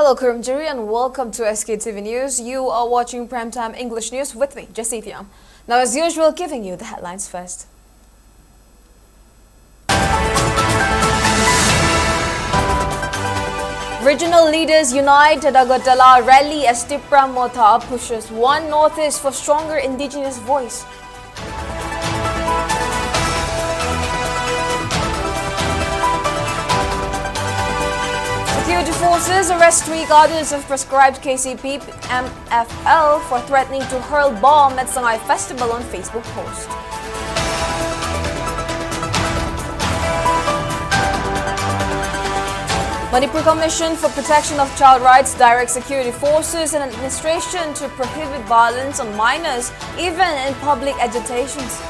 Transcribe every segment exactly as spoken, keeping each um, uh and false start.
Hello, Kurumjiri, and welcome to S K T V News. You are watching Primetime English News with me, Jessie Thiam. Now, as usual, giving you the headlines first. Regional leaders unite at Agartala rally as Tipra Motha pushes One Northeast for stronger indigenous voice. Security forces arrest three cadres of proscribed K C P M F L for threatening to hurl bomb at Sangai Festival on Facebook post. Manipur Commission for Protection of Child Rights directs security forces and administration to prohibit violence on minors, even in public agitations.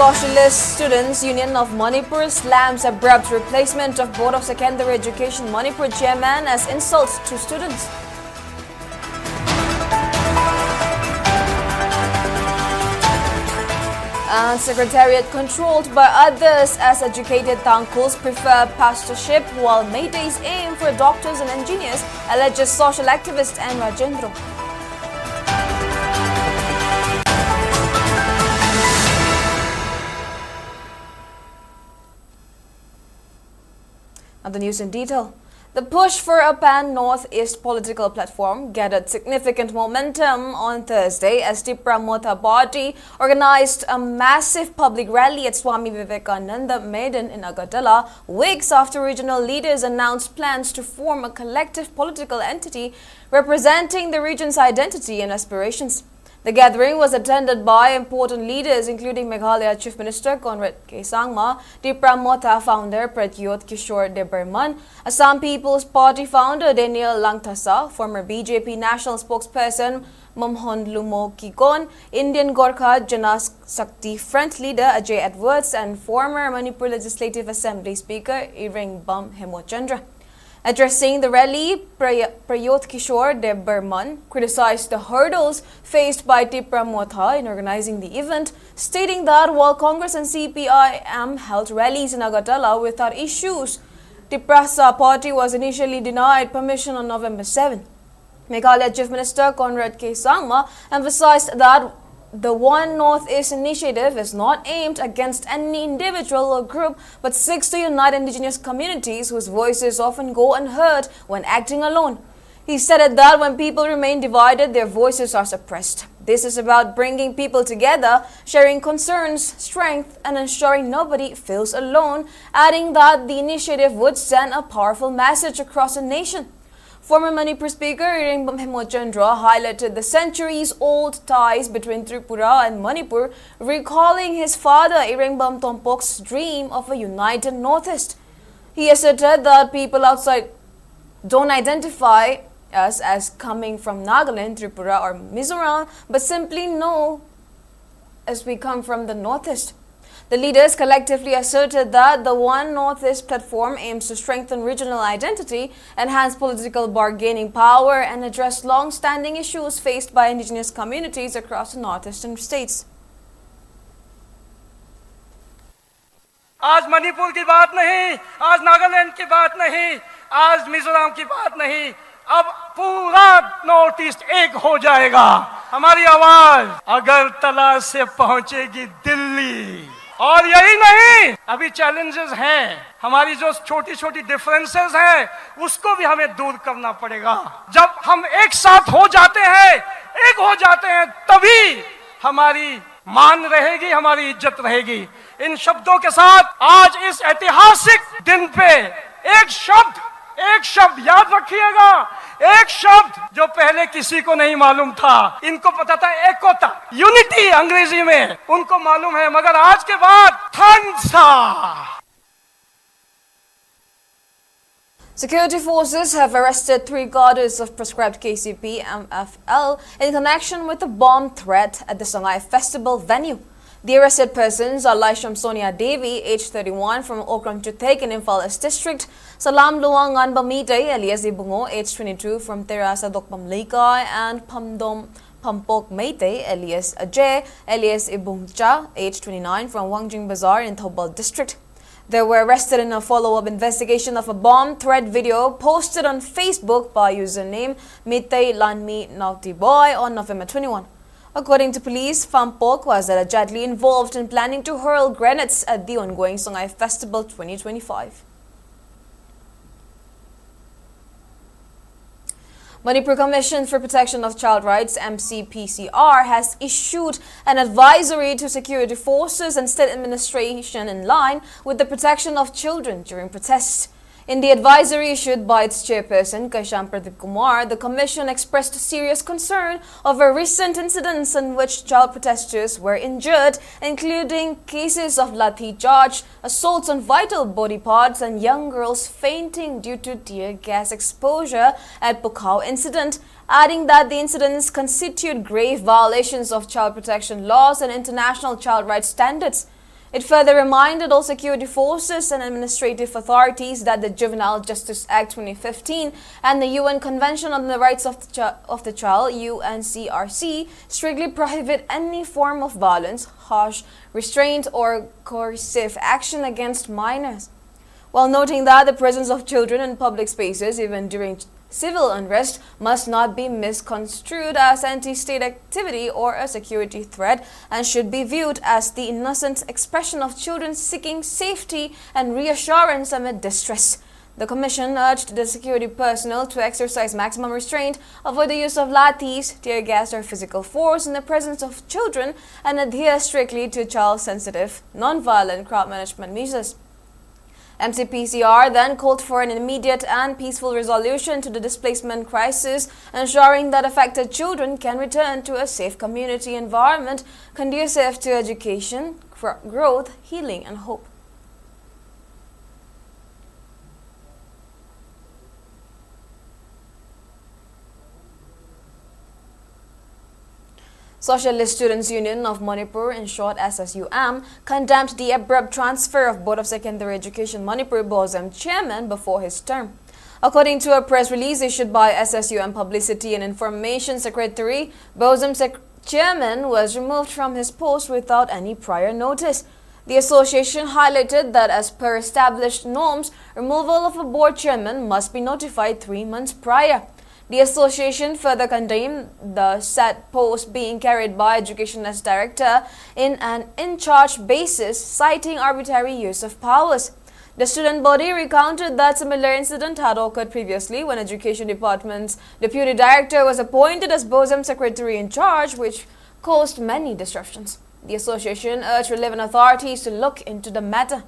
Socialist Students Union of Manipur slams abrupt replacement of Board of Secondary Education Manipur chairman as insults to students. And secretariat controlled by others as educated Tangkhuls prefer pastorship, while Meiteis aim for doctors and engineers, alleges social activist N Rajendra. Now the news in detail. The push for a pan-Northeast political platform gathered significant momentum on Thursday as Tipra Motha Party organized a massive public rally at Swami Vivekananda Maidan in Agartala, weeks after regional leaders announced plans to form a collective political entity representing the region's identity and aspirations. The gathering was attended by important leaders including Meghalaya Chief Minister Conrad K Sangma, Tipra Motha founder Pradyot Kishore Debbarman, Assam People's Party founder Daniel Langthasa, former B J P national spokesperson Mamhon Lumo Kikon, Indian Gorkha Jana Shakti Front leader Ajay Edwards, and former Manipur Legislative Assembly Speaker Irengbam Hemochandra. Addressing the rally, Pray- Prayot Kishore Debbarman criticized the hurdles faced by Tipra Motha in organizing the event, stating that while Congress and C P I M held rallies in Agartala without issues, Tiprasa party was initially denied permission on November seven. Meghalaya Chief Minister Conrad K Sangma emphasized that the One Northeast initiative is not aimed against any individual or group but seeks to unite indigenous communities whose voices often go unheard when acting alone. He stated that when people remain divided, their voices are suppressed. This is about bringing people together, sharing concerns, strength, and ensuring nobody feels alone, adding that the initiative would send a powerful message across the nation. Former Manipur Speaker Iringbam Hemochandra highlighted the centuries-old ties between Tripura and Manipur, recalling his father Iringbam Tompok's dream of a united Northeast. He asserted that people outside don't identify us as coming from Nagaland, Tripura, or Mizoram, but simply know as we come from the Northeast. The leaders collectively asserted that the One Northeast platform aims to strengthen regional identity, enhance political bargaining power, and address long-standing issues faced by indigenous communities across the northeastern states. आज मणिपुर की बात नहीं, आज नागालैंड की बात नहीं, आज मिजोरम की बात नहीं, अब पूरा नॉर्थ ईस्ट एक हो जाएगा। हमारी आवाज अगरतला से पहुंचेगी दिल्ली। और यही नहीं, अभी चैलेंजेस हैं, हमारी जो छोटी छोटी डिफरेंसेस हैं, उसको भी हमें दूर करना पड़ेगा। जब हम एक साथ हो जाते हैं, एक हो जाते हैं, तभी हमारी मान रहेगी, हमारी इज्जत रहेगी। इन शब्दों के साथ आज इस ऐतिहासिक दिन पे एक शब्द, एक शब्द याद रखिएगा, एक शब्द जो पहले किसी को नहीं मालूम था, इनको पता था एकता, यूनिटी अंग्रेजी में, उनको मालूम है, मगर आज के बाद थंसा। Security forces have arrested three cadres of proscribed K C P M F L in connection with a bomb threat at the Sangai Festival venue. The arrested persons are Laisham Sonia Devi, age thirty-one, from Okram Chuthek in Imphal East District, Salam Luang Nganba Meitei alias Ibungo, age twenty-two, from Tera Sadokpam Leikai, and Phamdom Phampok Meitei alias Ajay alias Ibungcha, age twenty-nine, from Wangjing Bazar in Thoubal District. They were arrested in a follow-up investigation of a bomb threat video posted on Facebook by username Meitei Lanmi Naughty Boy on November twenty-one. According to police, Phampok was allegedly involved in planning to hurl grenades at the ongoing Songhai Festival twenty twenty-five. Manipur Commission for Protection of Child Rights, M C P C R, has issued an advisory to security forces and state administration in line with the protection of children during protests. In the advisory issued by its chairperson, Kaisham Pradeep Kumar, the commission expressed serious concern over recent incidents in which child protesters were injured, including cases of lathi charge, assaults on vital body parts, and young girls fainting due to tear gas exposure at Pukhao incident, adding that the incidents constitute grave violations of child protection laws and international child rights standards. It further reminded all security forces and administrative authorities that the Juvenile Justice Act twenty fifteen and the U N Convention on the Rights of the, Chi- of the Child, U N C R C, strictly prohibit any form of violence, harsh restraint, or coercive action against minors. While noting that the presence of children in public spaces, even during civil unrest, must not be misconstrued as anti state activity or a security threat and should be viewed as the innocent expression of children seeking safety and reassurance amid distress. The Commission urged the security personnel to exercise maximum restraint, avoid the use of lathis, tear gas, or physical force in the presence of children, and adhere strictly to child sensitive, non violent crowd management measures. M C P C R then called for an immediate and peaceful resolution to the displacement crisis, ensuring that affected children can return to a safe community environment conducive to education, gr- growth, healing, and hope. Socialist Students Union of Manipur, in short S S U M, condemned the abrupt transfer of Board of Secondary Education Manipur BOSEM chairman before his term. According to a press release issued by S S U M Publicity and Information Secretary, BOSEM sec- chairman was removed from his post without any prior notice. The association highlighted that as per established norms, removal of a board chairman must be notified three months prior. The association further condemned the said post being carried by education as director in an in-charge basis, citing arbitrary use of powers. The student body recounted that similar incident had occurred previously when Education Department's deputy director was appointed as BOSEM secretary in charge, which caused many disruptions. The association urged relevant authorities to look into the matter.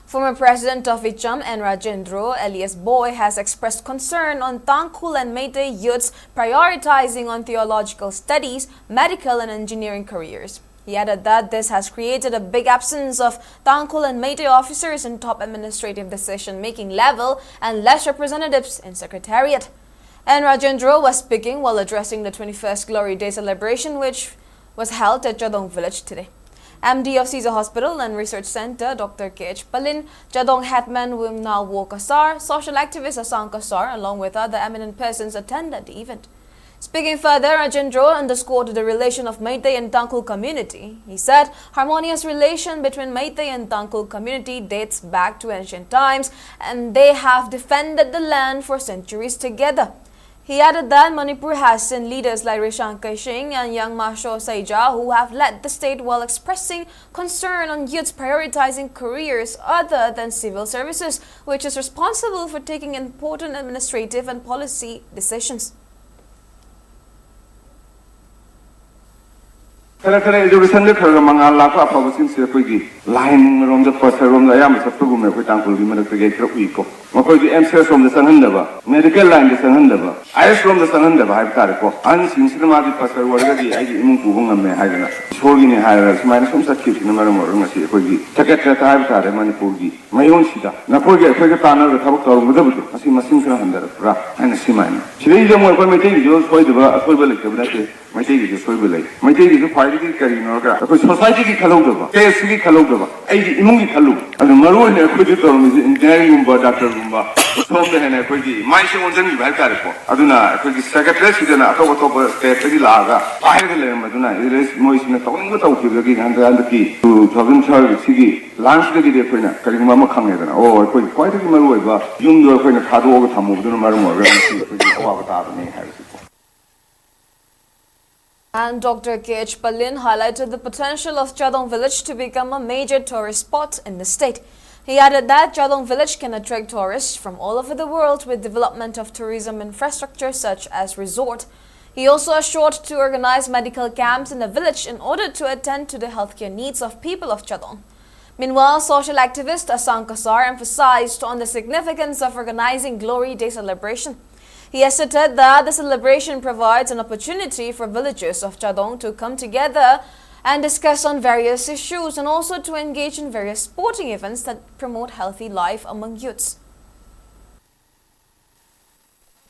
Former President of ICHAM, N Rajendro, alias Boy, has expressed concern on Tangkhul and Meitei youths prioritizing on theological studies, medical and engineering careers. He added that this has created a big absence of Tangkhul and Meitei officers in top administrative decision-making level and less representatives in secretariat. N Rajendro was speaking while addressing the twenty-first Glory Day celebration, which was held at Chadong village today. M D of Caesar Hospital and Research Center, Doctor K H Palin, Chadong headman Wimna Wo Kasar, social activist Asang Kasar, along with other eminent persons, attended the event. Speaking further, Rajendro underscored the relation of Meitei and Tangkhul community. He said, harmonious relation between Meitei and Tangkhul community dates back to ancient times, and they have defended the land for centuries together. He added that Manipur has seen leaders like Rishang Keishing and Young Masho Saija, who have led the state while expressing concern on youths prioritizing careers other than civil services, which is responsible for taking important administrative and policy decisions. ꯈꯔ ꯈꯔ educationꯗ ꯈꯔ ꯈꯔ ꯃꯉꯥꯜ ꯂꯥꯛꯄ ꯑꯐꯕꯁꯤꯡꯁꯦ ꯑꯩꯈꯣꯏꯒꯤ line ꯔꯣꯝꯗ, ꯄꯁꯔ ꯔꯣꯝꯗ ꯑꯌꯥꯝꯕ ꯆꯠꯄꯒꯨꯝꯕ ꯑꯩꯈꯣꯏ ꯇꯥꯡꯈꯨꯜꯒꯤ ꯃꯔꯛꯇꯒꯤ ꯑꯩ ꯈꯔ ꯎꯏꯀꯣ꯫ ꯃꯈꯣꯏꯒꯤ M C S ꯔꯣꯝꯗ ꯆꯪꯍꯟꯗꯕ, medical lineꯗ ꯆꯪꯍꯟꯗꯕ, I S ꯔꯣꯝꯗ ꯆꯪꯍꯟꯗꯕ ꯍꯥꯏꯕ ꯇꯥꯔꯦꯀꯣ꯫ ꯑꯍꯟꯁꯤꯡꯁꯤꯅ ꯃꯥꯗꯤ ꯄꯁꯔ ꯑꯣꯏꯔꯒꯗꯤ ꯑꯩꯒꯤ ꯏꯃꯨꯡ ꯄꯨꯕ ꯉꯝꯃꯦ ꯍꯥꯏꯗꯅ ꯏꯁꯣꯔꯒꯤꯅꯤ ꯍꯥꯏꯔꯒ ꯁꯨꯃꯥꯏꯅ ꯁꯨꯝ ꯆꯠꯈꯤꯕꯁꯤꯅ ꯃꯔꯝ ꯑꯣꯏꯔꯒ ꯉꯁꯤ ꯑꯩꯈꯣꯏꯒꯤ secretariat ꯍꯥꯏꯕ ꯇꯥꯔꯦ ꯃꯅꯤꯄꯨꯔꯒꯤ ꯃꯌꯣꯟꯁꯤꯗ ꯅꯈꯣꯏꯒ ꯑꯩꯈꯣꯏꯒ ꯇꯥꯟꯅꯔꯒ ꯊꯕꯛ ꯇꯧꯔꯝꯒꯗꯕꯗꯣ ꯉꯁꯤ ꯃꯁꯤꯡ ꯈꯔ ꯍꯟꯊꯔꯛꯄ꯭ꯔꯥ ꯍꯥꯏꯅ ꯁꯤ ꯃꯥꯏꯅ꯫ ꯁꯤꯗꯩꯁꯤꯗ ꯑꯃꯨꯛ ꯑꯩꯈꯣꯏ ꯃꯩꯇꯩꯒꯤꯁꯨ ꯁꯣꯏꯗꯕ ꯑꯁꯣꯏꯕ ꯂꯩꯇꯕ ꯅꯠꯇꯦ꯫ ꯃꯩꯇꯩꯒꯤꯁꯨ ꯁꯣꯏꯕ ꯂꯩ꯫ ꯃꯩꯇꯩꯒꯤꯁꯨ ꯈ꯭ꯋꯥꯏꯗꯒꯤ ꯀꯔꯤꯅꯣ ꯍꯥꯏꯔꯒ ꯑꯩꯈꯣꯏ societyꯒꯤ ꯈꯜꯍꯧꯗꯕ, stateꯁꯤꯒꯤ ꯈꯜꯍꯧꯗꯕ, ꯑꯩꯒꯤ ꯏꯃꯨꯡꯒꯤ ꯈꯜꯂꯨ꯫ ꯑꯗꯨ ꯃꯔꯨ ꯑꯣꯏꯅ ꯑꯩꯈꯣꯏꯗ ꯇꯧꯔꯝꯃꯤꯁꯦ engineeringꯒꯨꯝꯕ doctorꯒꯨꯝꯕ ꯁꯣꯝꯗ ꯍꯦꯟꯅ ꯑꯩꯈꯣꯏꯒꯤ ꯃꯥꯏꯁꯦ ꯑꯣꯟꯁꯤꯟꯈꯤꯕ ꯍꯥꯏꯇꯥꯔꯦꯀꯣ꯫ ꯑꯗꯨꯅ ꯑꯩꯈꯣꯏꯒꯤ secretariatꯁꯤꯗꯅ ꯑꯇꯣꯞ ꯑꯇꯣꯞꯄ stateꯇꯒꯤ ꯂꯥꯛꯑꯒ ꯄꯥꯏꯔꯒ ꯂꯩꯔꯝꯕꯗꯨꯅ ꯏꯔꯦꯁ ꯃꯣꯏꯁꯤꯅ ꯇꯧꯅꯤꯡꯕ ꯇꯧꯈꯤꯕꯗꯒꯤ ꯍꯟꯗꯛ ꯍꯟꯗꯛꯀꯤ two thousand twelveꯁꯤꯒꯤ launchꯇꯒꯤꯗꯤ ꯑꯩꯈꯣꯏꯅ ꯀꯔꯤꯒꯨꯝꯕ ꯑꯃ ꯈꯪꯉꯦꯗꯅ, ꯑꯣ, ꯑꯩꯈꯣꯏ ꯈ꯭ꯋꯥꯏꯗꯒꯤ ꯃꯔꯨ ꯑꯣꯏꯕ ꯌꯨꯝꯗꯣ ꯑꯩꯈꯣꯏꯅ ꯊꯥꯗꯣꯛꯑꯒ ꯊꯝꯃꯨꯕꯗꯨꯅ ꯃꯔꯝ ꯑꯣꯏꯔꯒ ꯉꯁꯤ ꯑꯩꯈꯣꯏꯒꯤ ꯑꯋꯥꯕ ꯇꯥꯕꯅꯤ ꯍꯥꯏꯕꯁꯤꯀꯣ꯫ And Doctor K H Palin highlighted the potential of Chadong village to become a major tourist spot in the state. He added that Chadong village can attract tourists from all over the world with development of tourism infrastructure such as resort. He also assured to organize medical camps in the village in order to attend to the healthcare needs of people of Chadong. Meanwhile, social activist Asang Kasar emphasized on the significance of organizing Glory Day celebration. He asserted that the celebration provides an opportunity for villagers of Chadong to come together and discuss on various issues and also to engage in various sporting events that promote healthy life among youths.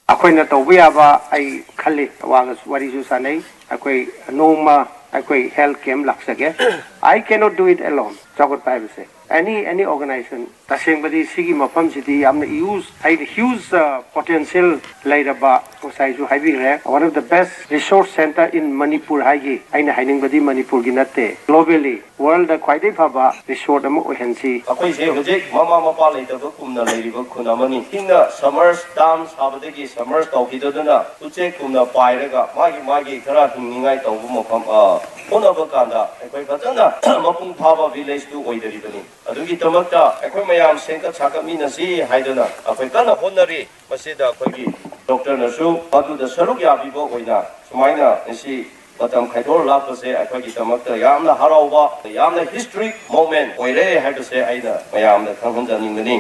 ꯑꯩꯈꯣꯏꯅ ꯇꯧꯕ ꯌꯥꯕ ꯑꯩ ꯈꯜꯂꯤ꯫ ꯋꯥꯒ ꯋꯥꯔꯤꯁꯨ ꯁꯥꯟꯅꯩ꯫ ꯑꯩꯈꯣꯏ ꯅꯣꯡꯃ ꯑꯩꯈꯣꯏ health camp ꯂꯥꯛꯆꯒꯦ꯫ I cannot do it alone꯫ ꯆꯥꯎꯈꯠꯄ ꯍꯥꯏꯕꯁꯦ any any organization, ꯇꯁꯦꯡꯕꯗꯤ ꯁꯤꯒꯤ ꯃꯐꯝꯁꯤꯗꯤ ꯌꯥꯝꯅ huge, ꯍꯥꯏꯗꯤ huge potential ꯂꯩꯔꯕ, ꯉꯁꯥꯏꯁꯨ ꯍꯥꯏꯕꯤꯈ꯭ꯔꯦ, one of the best resource center in Manipur ꯍꯥꯏꯒꯤ꯫ ꯑꯩꯅ ꯍꯥꯏꯅꯤꯡꯕꯗꯤ ꯃꯅꯤꯄꯨꯔꯒꯤ ꯅꯠꯇꯦ, globally worldꯗ ꯈ꯭ꯋꯥꯏꯗꯒꯤ ꯐꯕ resort ꯑꯃ ꯑꯣꯏꯍꯟꯁꯤ꯫ ꯑꯩꯈꯣꯏꯁꯦ ꯍꯧꯖꯤꯛ ꯃꯃꯥ ꯃꯄꯥ ꯂꯩꯇꯕ ꯀꯨꯝꯅ ꯂꯩꯔꯤꯕ ꯈꯨꯟ ꯑꯃꯅꯤ꯫ ꯏꯁꯤꯡꯅ submerge dam ꯁꯥꯕꯗꯒꯤ submerge ꯇꯧꯈꯤꯗꯗꯨꯅ ꯎꯆꯦꯛ ꯀꯨꯝꯅ ꯄꯥꯏꯔꯒ ꯃꯥꯒꯤ ꯃꯥꯒꯤ ꯈꯔ ꯍꯤꯡꯅꯤꯡꯉꯥꯏ ꯇꯧꯕ ꯃꯐꯝ ꯍꯣꯠꯅꯕ ꯀꯥꯟꯗ ꯑꯩꯈꯣꯏ ꯐꯖꯅ ꯃꯄꯨꯡ ꯐꯥꯕ villageꯇꯨ ꯑꯣꯏꯗꯔꯤꯕꯅꯤ꯫ ꯑꯗꯨꯒꯤꯗꯃꯛꯇ ꯑꯩꯈꯣꯏ ꯃꯌꯥꯝ ꯁꯦꯝꯒꯠ ꯁꯥꯒꯠꯃꯤꯟꯅꯁꯤ ꯍꯥꯏꯗꯨꯅ ꯑꯩꯈꯣꯏ ꯀꯟꯅ ꯍꯣꯠꯅꯔꯤ꯫ ꯃꯁꯤꯗ ꯑꯩꯈꯣꯏꯒꯤ doctorꯅꯁꯨ ꯃꯗꯨꯗ ꯁꯔꯨꯛ ꯌꯥꯕꯤꯕ ꯑꯣꯏꯅ ꯁꯨꯃꯥꯏꯅ ꯉꯁꯤ ꯃꯇꯝ ꯈꯥꯏꯗꯣꯛꯑ ꯂꯥꯛꯄꯁꯦ ꯑꯩꯈꯣꯏꯒꯤꯗꯃꯛꯇ ꯌꯥꯝꯅ ꯍꯔꯥꯎꯕ, ꯌꯥꯝꯅ historic moment ꯑꯣꯏꯔꯦ ꯍꯥꯏꯕꯁꯦ ꯑꯩꯅ ꯃꯌꯥꯝꯗ ꯈꯪꯍꯟꯖꯅꯤꯡꯕꯅꯤ꯫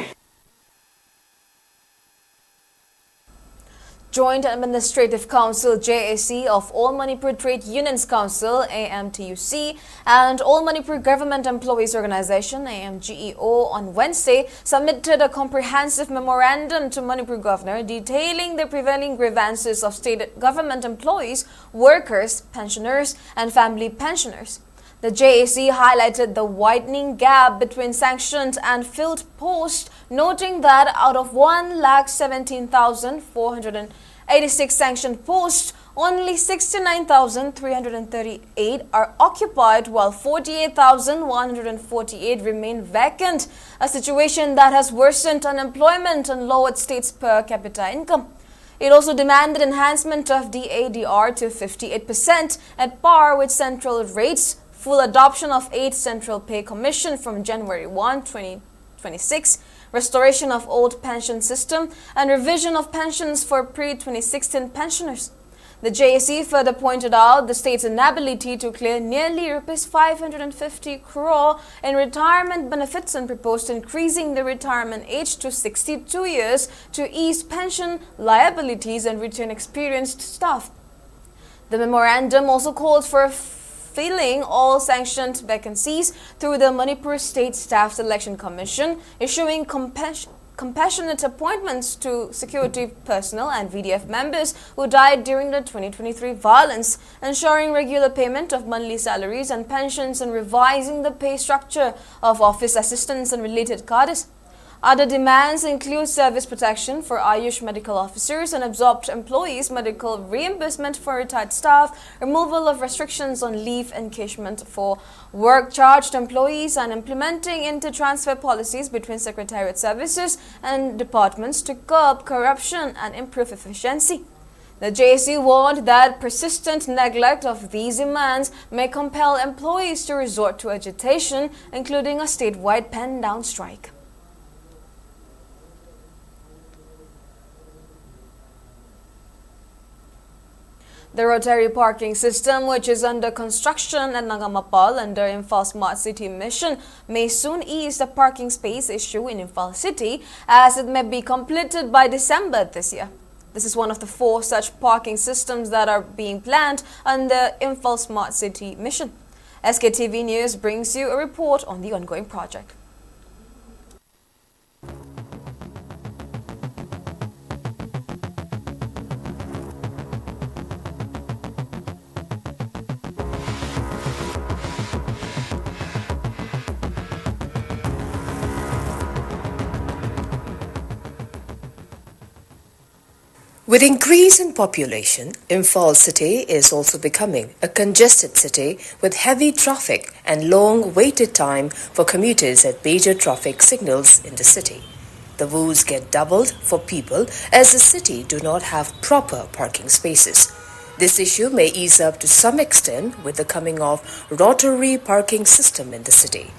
Joint Administrative Council, J A C, of All Manipur Trade Unions Council, A M T U C, and All Manipur Government Employees Organization, A M G E O, on Wednesday submitted a comprehensive memorandum to Manipur Governor detailing the prevailing grievances of state government employees, workers, pensioners, and family pensioners. The J A C highlighted the widening gap between sanctioned and filled posts, noting that out of one lakh seventeen thousand four hundred eighty-six sanctioned posts, only sixty-nine thousand three hundred thirty-eight are occupied, while forty-eight thousand one hundred forty-eight remain vacant, a situation that has worsened unemployment and lowered states' per capita income. It also demanded enhancement of D A D R to fifty-eight percent, at par with central rates, full adoption of eighth Central Pay Commission from January one, twenty twenty-six, restoration of old pension system, and revision of pensions for pre twenty sixteen pensioners. The J A C further pointed out the state's inability to clear nearly rupees five hundred fifty crore in retirement benefits and proposed increasing the retirement age to sixty-two years to ease pension liabilities and retain experienced staff. The memorandum also called for filling all sanctioned vacancies through the Manipur State Staff Selection Commission, issuing compassion compassionate appointments to security personnel and V D F members who died during the twenty twenty-three violence, ensuring regular payment of monthly salaries and pensions, and revising the pay structure of office assistants and related cadres. Other demands include service protection for Ayush medical officers and absorbed employees, medical reimbursement for retired staff, removal of restrictions on leave encashment for work charged employees, and implementing inter-transfer policies between secretariat services and departments to curb corruption and improve efficiency. The J A C warned that persistent neglect of these demands may compel employees to resort to agitation, including a statewide pen down strike. The rotary parking system, which is under construction at Nagamapal under Imphal Smart City Mission, may soon ease the parking space issue in Imphal City, as it may be completed by December this year. This is one of the four such parking systems that are being planned under Imphal Smart City Mission. S K T V News brings you a report on the ongoing project. With increase in population, Imphal city is also becoming a congested city with heavy traffic and long waited time for commuters at major traffic signals in the city. The woes get doubled for people as the city do not have proper parking spaces. This issue may ease up to some extent with the coming of rotary parking system in the city.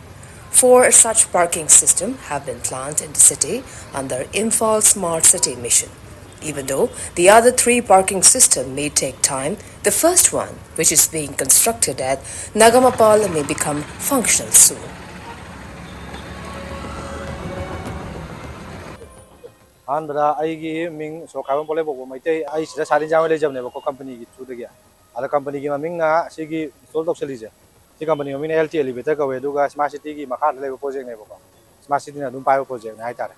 Four such parking system have been planned in the city under Imphal Smart City Mission. Even though the other three parking system may take time, the first one, which is being constructed at Nagamapal, may become functional soon. ꯑꯍꯥꯟꯕꯗ ꯑꯩꯒꯤ ꯃꯤꯡ ꯁꯣꯛꯈꯥꯏꯕꯝ ꯄꯣꯂꯦꯝꯕꯣꯛꯄ ꯃꯩꯇꯩ꯫ ꯑꯩ ꯁꯤꯗ ꯁꯥꯔꯤꯟ ꯌꯥꯝ ꯂꯩꯖꯕꯅꯦꯕꯀꯣ, ꯀꯝꯄꯅꯤꯒꯤ ꯊ꯭ꯔꯨꯗꯒꯤ꯫ ꯑꯗ ꯀꯝꯄꯅꯤꯒꯤ ꯃꯃꯤꯡꯅ ꯁꯤꯒꯤ ꯏꯟꯁꯇꯣꯜ ꯇꯧꯁꯜꯂꯤꯁꯦ, ꯁꯤ ꯀꯝꯄꯅꯤ ꯃꯃꯤꯡꯅ ꯑꯦꯜ ꯇꯤ ꯑꯦꯂꯤꯚꯦꯇꯔ ꯀꯧꯋꯦ, ꯑꯗꯨꯒ ꯁ꯭ꯃꯥꯔꯠ ꯁꯤꯇꯤꯒꯤ ꯃꯈꯥꯗ ꯂꯩꯕ ꯄ꯭ꯔꯣꯖꯦꯛꯅꯦꯕꯀꯣ꯫ ꯁ꯭ꯃꯥꯔꯠ ꯁꯤꯇꯤꯅ ꯑꯗꯨꯝ ꯄꯥꯏꯕ ꯄ꯭ꯔꯣꯖꯦꯛꯅꯦ ꯍꯥꯏꯇꯥꯔꯦ꯫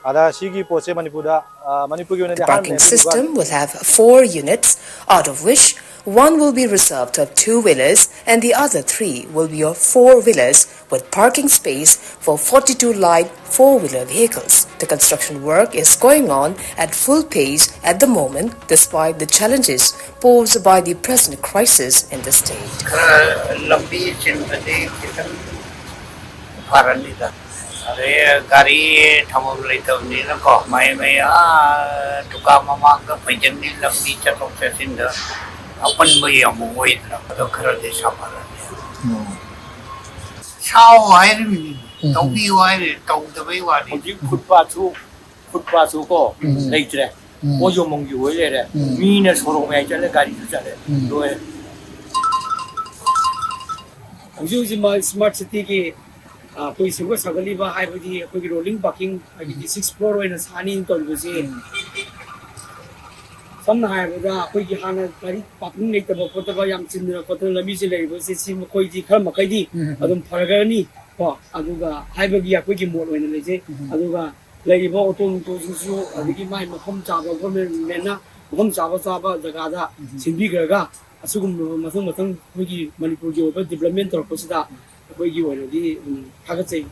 ꯑꯗ ꯁꯤꯒꯤ ꯄꯣꯠꯁꯦ ꯃꯅꯤꯄꯨꯔꯗ, ꯑ, ꯃꯅꯤꯄꯨꯔꯒꯤ ꯑꯣꯏꯅꯗꯤ The parking ꯑꯍꯥꯟꯕꯅꯦ Manipur system will have four units, out of which one will be reserved of two-wheelers and the other three will be of four-wheelers with parking space for forty-two light four-wheeler vehicles. The construction work is going on at full pace at the moment despite the challenges posed by the present crisis in the state. ꯈꯔ ꯂꯝꯕꯤ ꯆꯤꯟꯕꯗꯤ ꯈꯤꯇꯪ ꯐꯔꯅꯤꯗ꯫ ꯑꯗꯩ ꯒꯥꯔꯤ ꯊꯝꯐꯝ ꯂꯩꯇꯕꯅꯤꯅꯀꯣ, ꯃꯩ ꯃꯩ ꯑꯥ ꯗꯨꯀꯥꯟ ꯃꯃꯥꯡꯗ ꯐꯩꯖꯟꯒꯤ ꯂꯝꯕꯤ ꯆꯠꯊꯣꯛ ꯆꯠꯁꯤꯟꯗ ꯑꯄꯟꯕ ꯌꯥꯝ ꯑꯣꯏꯗꯅ, ꯑꯗꯣ ꯈꯔꯗꯤ ꯁꯥꯐꯔꯅꯤ꯫ ꯎꯝ꯫ ꯁꯥꯎ ꯍꯥꯏꯔꯤꯕꯅꯤ, ꯎꯝ꯫ ꯇꯧꯕꯤꯌꯨ ꯍꯥꯏꯔꯤ, ꯇꯧꯗꯕꯩ ꯋꯥꯅꯤ꯫ ꯍꯧꯖꯤꯛ ꯐꯨꯠꯄꯥꯠꯁꯨ, ꯐꯨꯠꯄꯥꯠꯁꯨ ꯀꯣ, ꯎꯝ꯫ ꯂꯩꯇ꯭ꯔꯦ꯫ ꯎꯝ꯫ ꯄꯣꯠ ꯌꯣꯟꯐꯝꯒꯤ ꯑꯣꯏ ꯂꯩꯔꯦ꯫ ꯎꯝ꯫ ꯃꯤꯅ ꯁꯣꯔꯣꯛ ꯃꯌꯥꯏ ꯆꯠꯂꯦ, ꯒꯥꯔꯤꯁꯨ ꯆꯠꯂꯦ꯫ ꯎꯝ꯫ ꯂꯣꯏꯔꯦ꯫ ꯍꯧꯖꯤꯛ ꯍꯧꯖꯤꯛ ꯃꯥ ꯁ꯭ꯃꯥꯔꯠ ꯁꯤꯇꯤꯒꯤ, ꯑ, ꯑꯩꯈꯣꯏ ꯁꯦꯝꯒꯠ ꯁꯥꯒꯠꯂꯤꯕ ꯍꯥꯏꯕꯗꯤ ꯑꯩꯈꯣꯏꯒꯤ ꯔꯣꯂꯤꯡ ꯄꯥꯔꯀꯤꯡ, ꯍꯥꯏꯕꯗꯤ ꯎꯝ꯫ ꯁꯤꯛꯁ ꯐ꯭ꯂꯣꯔ ꯑꯣꯏꯅ ꯁꯥꯅꯤꯅ ꯇꯧꯔꯤꯕꯁꯤ, ꯎꯝ꯫ ꯁꯝꯅ ꯍꯥꯏꯔꯕꯗ ꯑꯩꯈꯣꯏꯒꯤ ꯍꯥꯟꯅ ꯒꯥꯔꯤ ꯄꯥꯔꯀꯤꯡ ꯂꯩꯇꯕ ꯈꯣꯠꯇꯕ ꯌꯥꯝ ꯆꯤꯟꯗꯅ ꯈꯣꯠꯇꯅ ꯂꯝꯕꯤꯁꯦ ꯂꯩꯔꯤꯕꯁꯦ, ꯁꯤ ꯃꯈꯣꯏꯗꯤ ꯈꯔ ꯃꯈꯩꯗꯤ ꯎꯝ꯫ ꯑꯗꯨꯝ ꯐꯔꯒꯅꯤ ꯀꯣ꯫ ꯑꯗꯨꯒ ꯍꯥꯏꯕꯒꯤ ꯑꯩꯈꯣꯏꯒꯤ ꯃꯣꯠ ꯑꯣꯏꯅ ꯂꯩꯖꯩ꯫ ꯎꯝ꯫ ꯑꯗꯨꯒ ꯂꯩꯔꯤꯕ ꯑꯣꯇꯣ ꯅꯨꯡꯇꯣꯁꯤꯡꯁꯨ, ꯑꯗꯒꯤ ꯃꯥꯏ ꯃꯐꯝ ꯆꯥꯕ, ꯒꯣꯔꯃꯦꯟꯅ ꯃꯐꯝ ꯆꯥꯕ ꯆꯥꯕ ꯖꯒꯥꯗ ꯎꯝ꯫ ꯁꯤꯟꯕꯤꯈ꯭ꯔꯒ, ꯑꯁꯤꯒꯨꯝꯂꯕ ꯃꯊꯪ ꯃꯊꯪ ꯑꯩꯈꯣꯏꯒꯤ ꯃꯅꯤꯄꯨꯔꯒꯤ ꯑꯣꯏꯕ ꯗꯤꯕ꯭ꯂꯞꯃꯦꯟ ꯇꯧꯔꯛꯄꯁꯤꯗ ꯑꯩꯈꯣꯏꯒꯤ ꯑꯣꯏꯅꯗꯤ, ꯎꯝ, ꯊꯥꯒꯠꯆꯩ꯫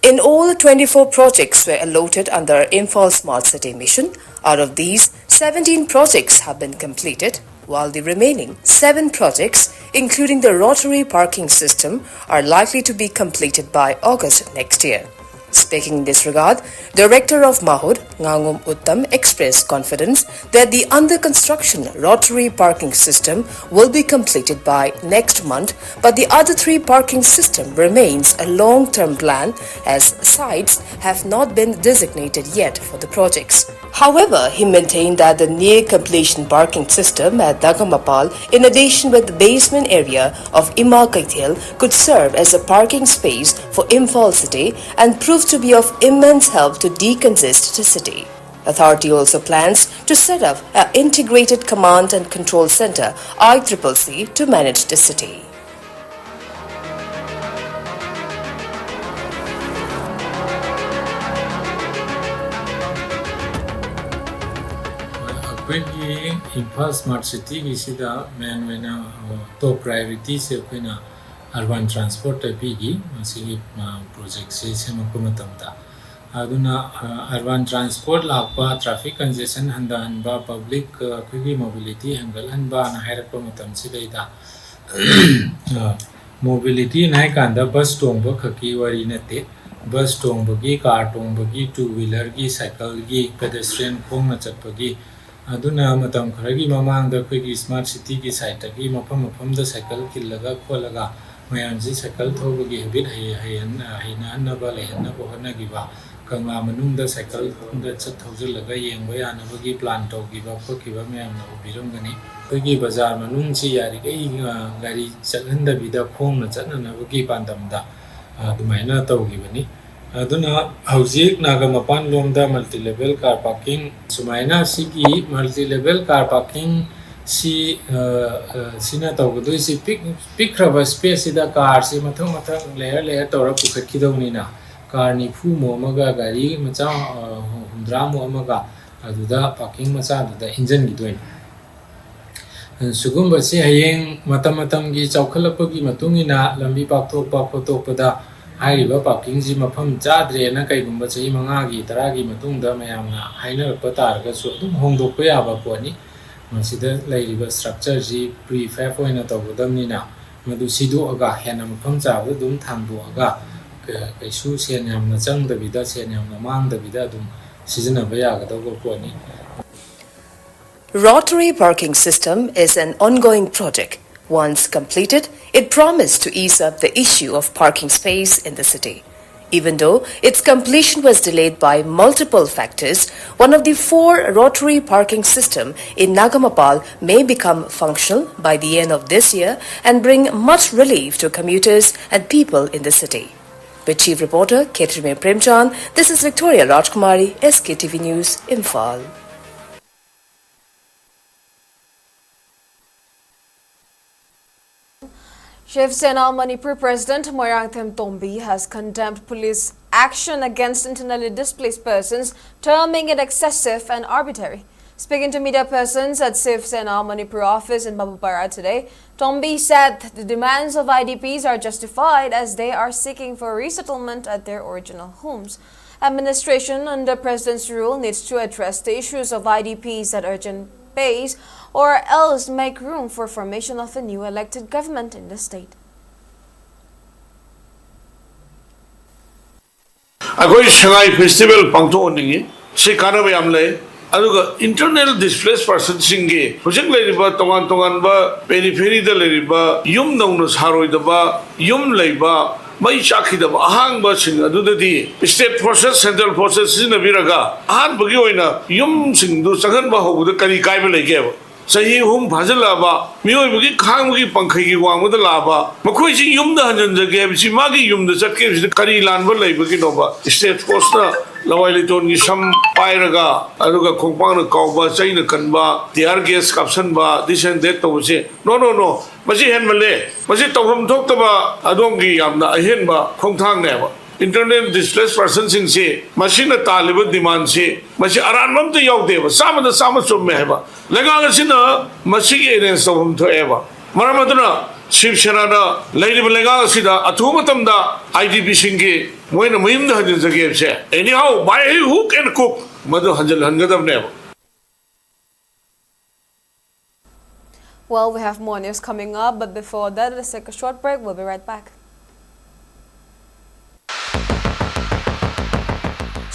In all, twenty-four projects were allotted under Imphal Smart City Mission. Out of these, seventeen projects have been completed, while the remaining seven projects, including the rotary parking system, are likely to be completed by August next year. Speaking in this regard, Director of MAHUD, Ngangom Uttam, expressed confidence that the under construction rotary parking system will be completed by next month, but the other three parking system remains a long-term plan, as sites have not been designated yet for the projects. However, he maintained that the near completion parking system at Dagamapal, in addition with the basement area of Ima Keithel, could serve as a parking space for Imphal city and prove to be of immense help to decongest the city. Authority also plans to set up an integrated command and control center, I triple C, to manage the city. ꯑꯩꯈꯣꯏꯒꯤ Imphal smart ꯁꯤꯇꯤꯒꯤꯁꯤꯗ ꯃꯦꯟ ꯑꯣꯏꯅ ꯇꯣꯞ ꯄ꯭ꯔꯥꯏꯌꯣꯔꯤꯇꯤꯁꯦ ꯑꯩꯈꯣꯏꯅ urban ꯇ꯭ꯔꯥꯟꯁꯄꯣꯔꯠꯇ ꯄꯤꯈꯤ꯫ ꯃꯁꯤꯒꯤ, ꯑ, ꯄ꯭ꯔꯣꯖꯦꯛꯁꯦ ꯁꯦꯝꯃꯛꯄ ꯃꯇꯝꯗ, ꯑꯗꯨꯅ, ꯑ, urban transport ꯂꯥꯛꯄ, ꯇ꯭ꯔꯥꯐꯤꯛ ꯀꯟꯖꯦꯁꯟ ꯍꯟꯊꯍꯟꯕ, ꯄꯕ꯭ꯂꯤꯛ, ꯑ, ꯑꯩꯈꯣꯏꯒꯤ ꯃꯣꯕꯤꯂꯤꯇꯤ ꯍꯦꯟꯒꯠꯍꯟꯕꯅ ꯍꯥꯏꯔꯛꯄ ꯃꯇꯝꯁꯤꯗꯩꯗ, ꯑ, ꯃꯣꯕꯤꯂꯤꯇꯤꯅ ꯍꯥꯏ ꯀꯥꯟꯗ ꯕꯁ ꯇꯣꯡꯕ ꯈꯛꯀꯤ ꯋꯥꯔꯤ ꯅꯠꯇꯦ꯫ ꯕꯁ ꯇꯣꯡꯕꯒꯤ, ꯀꯥꯔ ꯇꯣꯡꯕꯒꯤ, ꯇꯨ ꯋꯤꯂꯔꯒꯤ, ꯁꯥꯏꯀꯜꯒꯤ, ꯄꯦꯗꯦꯁꯇ꯭ꯔꯤꯌꯟ ꯈꯣꯡꯅ ꯆꯠꯄꯒꯤ, ꯑꯗꯨꯅ ꯃꯇꯝ ꯈꯔꯒꯤ ꯃꯃꯥꯡꯗ ꯑꯩꯈꯣꯏꯒꯤ ꯁ꯭ꯃꯥꯔꯠ ꯁꯤꯇꯤꯒꯤ ꯁꯥꯏꯠꯇꯒꯤ ꯃꯐꯝ ꯃꯐꯝꯗ ꯁꯥꯏꯀꯜ ꯈꯤꯜꯂꯒ ꯈꯣꯠꯂꯒ ꯃꯌꯥꯝꯁꯤ ꯁꯥꯏꯀꯜ ꯊꯧꯕꯒꯤ ꯍꯦꯕꯤꯠ ꯍꯩ-, ꯍꯩꯍꯟ-, ꯍꯩꯅꯍꯟꯅꯕ, ꯂꯩꯍꯟꯅꯕ ꯍꯣꯠꯅꯈꯤꯕ, ꯀꯪꯂꯥ ꯃꯅꯨꯡꯗ ꯁꯥꯏꯀꯜꯗ ꯆꯠ ꯊꯧꯖꯤꯜꯂꯒ ꯌꯦꯡꯕ ꯌꯥꯅꯕꯒꯤ ꯄ꯭ꯂꯥꯟ ꯇꯧꯈꯤꯕ ꯈꯣꯠꯈꯤꯕ ꯃꯌꯥꯝꯅ ꯎꯕꯤꯔꯝꯒꯅꯤ꯫ ꯑꯩꯈꯣꯏꯒꯤ ꯕꯖꯥꯔ ꯃꯅꯨꯡꯁꯤ ꯌꯥꯔꯤꯈꯩ, ꯑ, ꯒꯥꯔꯤ ꯆꯠꯍꯟꯗꯕꯤꯗ ꯈꯣꯡꯅ ꯆꯠꯅꯅꯕꯒꯤ ꯄꯥꯟꯗꯝꯗ, ꯑ, ꯑꯗꯨꯃꯥꯏꯅ ꯇꯧꯈꯤꯕꯅꯤ꯫ ꯑꯗꯨꯅ ꯍꯧꯖꯤꯛ ꯅꯥꯒꯥꯃꯄꯥꯜ ꯂꯣꯝꯗ multi level car parking, ꯁꯨꯃꯥꯏꯅ ꯁꯤꯒꯤ multi level car parking ꯁꯤ, ꯑ, ꯑ, ꯁꯤꯅ ꯇꯧꯒꯗꯣꯏꯁꯤ ꯄꯤꯛ-, ꯄꯤꯛꯈ꯭ꯔꯕ space ꯁꯤꯗ ꯀꯥꯔꯁꯤ ꯃꯊꯪ ꯃꯊꯪ layer layer ꯇꯧꯔ ꯄꯨꯈꯠꯈꯤꯗꯧꯅꯤꯅ, ꯀꯥꯔ ꯅꯤꯐꯨ ꯃꯨꯛ ꯑꯃꯒ ꯒꯥꯔꯤ ꯃꯆꯥ, ꯑ, ꯍꯨꯝꯗ꯭ꯔꯥ ꯃꯨꯛ ꯑꯃꯒ ꯑꯗꯨꯗ parking ꯃꯆꯥꯗꯨꯗ ꯏꯟꯖꯟꯈꯤꯗꯣꯏꯅꯤ꯫ ꯁꯤꯒꯨꯝꯕꯁꯤ ꯍꯌꯦꯡ ꯃꯇꯝ ꯃꯇꯝꯒꯤ ꯆꯥꯎꯈꯠꯂꯛꯄꯒꯤ ꯃꯇꯨꯡ ꯏꯟꯅ ꯂꯝꯕꯤ ꯄꯥꯛꯊꯣꯛꯄ ꯈꯣꯠꯇꯣꯛꯄꯗ ꯍꯥꯏꯔꯤꯕ parking ꯁꯤ ꯃꯐꯝ ꯆꯥꯗ꯭ꯔꯦꯅ ꯀꯩꯒꯨꯝꯕ ꯆꯍꯤ ꯃꯉꯥꯒꯤ, ꯇꯔꯥꯒꯤ ꯃꯇꯨꯡꯗ ꯃꯌꯥꯝꯅ ꯍꯥꯏꯅꯔꯛꯄ ꯇꯥꯔꯒꯁꯨ ꯑꯗꯨꯝ ꯍꯣꯡꯗꯣꯛꯄ ꯌꯥꯕ ꯄꯣꯠꯅꯤ꯫ ꯃꯁꯤꯗ ꯂꯩꯔꯤꯕ structure ꯁꯤ prefab ꯑꯣꯏꯅ ꯇꯧꯒꯗꯕꯅꯤꯅ ꯃꯗꯨ ꯁꯤꯗꯣꯛꯑꯒ ꯍꯦꯟꯅ ꯃꯐꯝ ꯆꯥꯕꯗ ꯑꯗꯨꯝ ꯊꯥꯡꯗꯣꯛꯑꯒ ꯀ-, ꯀꯩꯁꯨ ꯁꯦꯟ ꯌꯥꯝꯅ ꯆꯪꯗꯕꯤꯗ, ꯁꯦꯟ ꯌꯥꯝꯅ ꯃꯥꯡꯗꯕꯤꯗ ꯑꯗꯨꯝ ꯁꯤꯖꯤꯟꯅꯕ ꯌꯥꯒꯗꯧꯕ ꯄꯣꯠꯅꯤ꯫ Rotary parking system is an ongoing project. Once completed, it promised to ease up the issue of parking space in the city. Even though its completion was delayed by multiple factors, one of the four rotary parking system in Nagamapal may become functional by the end of this year and bring much relief to commuters and people in the city. With Chief Reporter Ketrime Premchand, this is Victoria Rajkumari, S K T V News, Imphal. Shiv Sena Manipur President Moirangthem Tombi has condemned police action against internally displaced persons, terming it excessive and arbitrary. Speaking to media persons at Shiv Sena Manipur office in Babupara today, Tombi said the demands of I D Ps are justified as they are seeking for resettlement at their original homes. Administration under President's rule needs to address the issues of I D Ps at urgent pace or else make room for formation of a new elected government in the state. ꯑꯩꯈꯣꯏ ꯁꯉꯥꯏ festival ꯄꯥꯡꯊꯣꯛꯍꯟꯅꯤꯡꯉꯤ꯫ ꯁꯤ ꯀꯥꯟꯅꯕ ꯌꯥꯝ ꯂꯩ꯫ ꯑꯗꯨꯒ internally displaced personꯁꯤꯡꯒꯤ ꯍꯧꯖꯤꯛ ꯂꯩꯔꯤꯕ ꯇꯣꯉꯥꯟ ꯇꯣꯉꯥꯟꯕ peripheryꯗ ꯂꯩꯔꯤꯕ ꯌꯨꯝ ꯅꯧꯅ ꯁꯥꯔꯣꯏꯗꯕ, ꯌꯨꯝ ꯂꯩꯕ, ꯃꯩ ꯆꯥꯛꯈꯤꯗꯕ ꯑꯍꯥꯡꯕꯁꯤꯡ ꯑꯗꯨꯗꯗꯤ state forces, central forces ꯁꯤꯖꯤꯟꯅꯕꯤꯔꯒ ꯑꯍꯥꯟꯕꯒꯤ ꯑꯣꯏꯅ ꯌꯨꯝꯁꯤꯡꯗꯨ ꯆꯪꯍꯟꯕ ꯍꯧꯕꯗ ꯀꯔꯤ ꯀꯥꯏꯕ ꯂꯩꯒꯦꯕ? ꯆꯍꯤ ꯑꯍꯨꯝ ꯐꯥꯖꯤꯜꯂꯛꯑꯕ ꯃꯤꯑꯣꯏꯕꯒꯤ ꯈꯥꯡꯕꯒꯤ ꯄꯪꯈꯩꯒꯤ ꯋꯥꯡꯃꯗ ꯂꯥꯛꯑꯕ ꯃꯈꯣꯏꯁꯤ ꯌꯨꯝꯗ ꯍꯟꯖꯤꯟꯖꯒꯦ ꯍꯥꯏꯕꯁꯤ, ꯃꯥꯒꯤ ꯌꯨꯝꯗ ꯆꯠꯀꯦ ꯍꯥꯏꯕꯁꯤꯗ ꯀꯔꯤ ꯂꯥꯟꯕ ꯂꯩꯕꯒꯤꯅꯣꯕ? State forceꯅ ꯂꯋꯥꯏ ꯂꯩꯇꯣꯟꯒꯤ ꯁꯝ ꯄꯥꯏꯔꯒ, ꯑꯗꯨꯒ ꯈꯣꯡꯄꯥꯛꯅ ꯀꯥꯎꯕ, ꯆꯩꯅ ꯀꯟꯕ, tear gas ꯀꯥꯞꯁꯟꯕ, this and that ꯇꯧꯕꯁꯦ, no, no, no, ꯃꯁꯤ ꯍꯦꯟꯃꯜꯂꯦ꯫ ꯃꯁꯤ ꯇꯧꯐꯝ ꯊꯣꯛꯇꯕ ꯑꯗꯣꯝꯒꯤ ꯌꯥꯝꯅ ꯑꯍꯦꯟꯕ ꯈꯣꯡꯊꯥꯡꯅꯦꯕ꯫ Internally displaced personꯁꯤꯡꯁꯤ ꯃꯁꯤꯅ ꯇꯥꯜꯂꯤꯕ demandꯁꯤ ꯃꯁꯤ ꯑꯔꯥꯟꯕ ꯑꯝꯇ ꯌꯥꯎꯗꯦꯕ, ꯆꯥꯝꯃꯗ ꯆꯥꯝꯃ ꯆꯨꯝꯃꯦ ꯍꯥꯏꯕ꯫ ꯂꯩꯉꯥꯛ ꯑꯁꯤꯅ ꯃꯁꯤꯒꯤ arrange ꯇꯧꯐꯝ ꯊꯣꯛꯑꯦꯕ꯫ ꯃꯔꯝ ꯑꯗꯨꯅ ꯁꯤꯕ ꯁꯦꯅꯥꯅ ꯂꯩꯔꯤꯕ ꯂꯩꯉꯥꯛ ꯑꯁꯤꯗ ꯑꯊꯨꯕ ꯃꯇꯝꯗ IDPꯁꯤꯡꯒꯤ ꯃꯣꯏꯅ ꯃꯌꯨꯝꯗ ꯍꯟꯖꯤꯟꯖꯒꯦ ꯍꯥꯏꯕꯁꯦ, anyhow, by hook and crook, ꯃꯗꯨ ꯍꯟꯖꯤꯜꯍꯟꯒꯗꯕꯅꯦꯕ꯫ Well, we have more news coming up, but before that, let's take a short break. We'll be right back.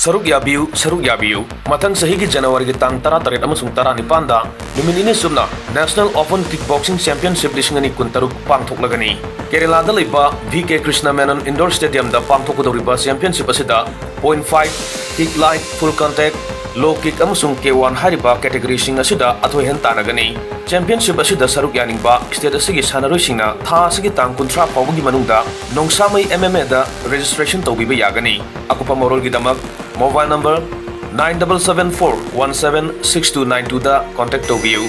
ꯁꯔꯨꯛ ꯌꯥꯕꯤꯌꯨ, ꯁꯔꯨꯛ ꯌꯥꯕꯤꯌꯨ꯫ ꯃꯊꯪ ꯆꯍꯤꯒꯤ ꯖꯅꯋꯥꯔꯤꯒꯤ ꯇꯥꯡ ꯇꯔꯥꯇꯔꯦꯠ ꯑꯃꯁꯨꯡ ꯇꯔꯥꯅꯤꯄꯥꯟꯗ ꯅꯨꯃꯤꯠ ꯅꯤꯅꯤ ꯆꯨꯞꯅ National Open Kickboxing Championship ꯂꯤꯁꯤꯡ ꯑꯅꯤ ꯀꯨꯟꯇꯔꯨꯛ ꯄꯥꯡꯊꯣꯛꯂꯒꯅꯤ꯫ ꯀꯦꯔꯦꯂꯥꯗ ꯂꯩꯕ V K Krishna Menon Indoor Stadiumꯗ ꯄꯥꯡꯊꯣꯛꯀꯗꯧꯔꯤꯕ championship ꯑꯁꯤꯗ point fight, kick line, full contact, low kick ꯑꯃꯁꯨꯡ K one ꯍꯥꯏꯔꯤꯕ categoryꯁꯤꯡ ꯑꯁꯤꯗ ꯑꯊꯣꯏꯍꯟ ꯇꯥꯟꯅꯒꯅꯤ꯫ Championship ꯑꯁꯤꯗ ꯁꯔꯨꯛ ꯌꯥꯅꯤꯡꯕ state ꯑꯁꯤꯒꯤ ꯁꯥꯟꯅꯔꯣꯏꯁꯤꯡꯅ ꯊꯥ ꯑꯁꯤꯒꯤ ꯇꯥꯡ ꯀꯨꯟꯊ꯭ꯔꯥ ꯐꯥꯎꯕꯒꯤ ꯃꯅꯨꯡꯗ ꯅꯣꯡꯁꯥꯃꯩ MMAꯗ registration ꯇꯧꯕꯤꯕ ꯌꯥꯒꯅꯤ꯫ ꯑꯀꯨꯞꯄ ꯃꯔꯣꯜꯒꯤꯗꯃꯛ mobile number nine double seven four one seven six two nine twoꯗ contact ꯇꯧꯕꯤꯌꯨ꯫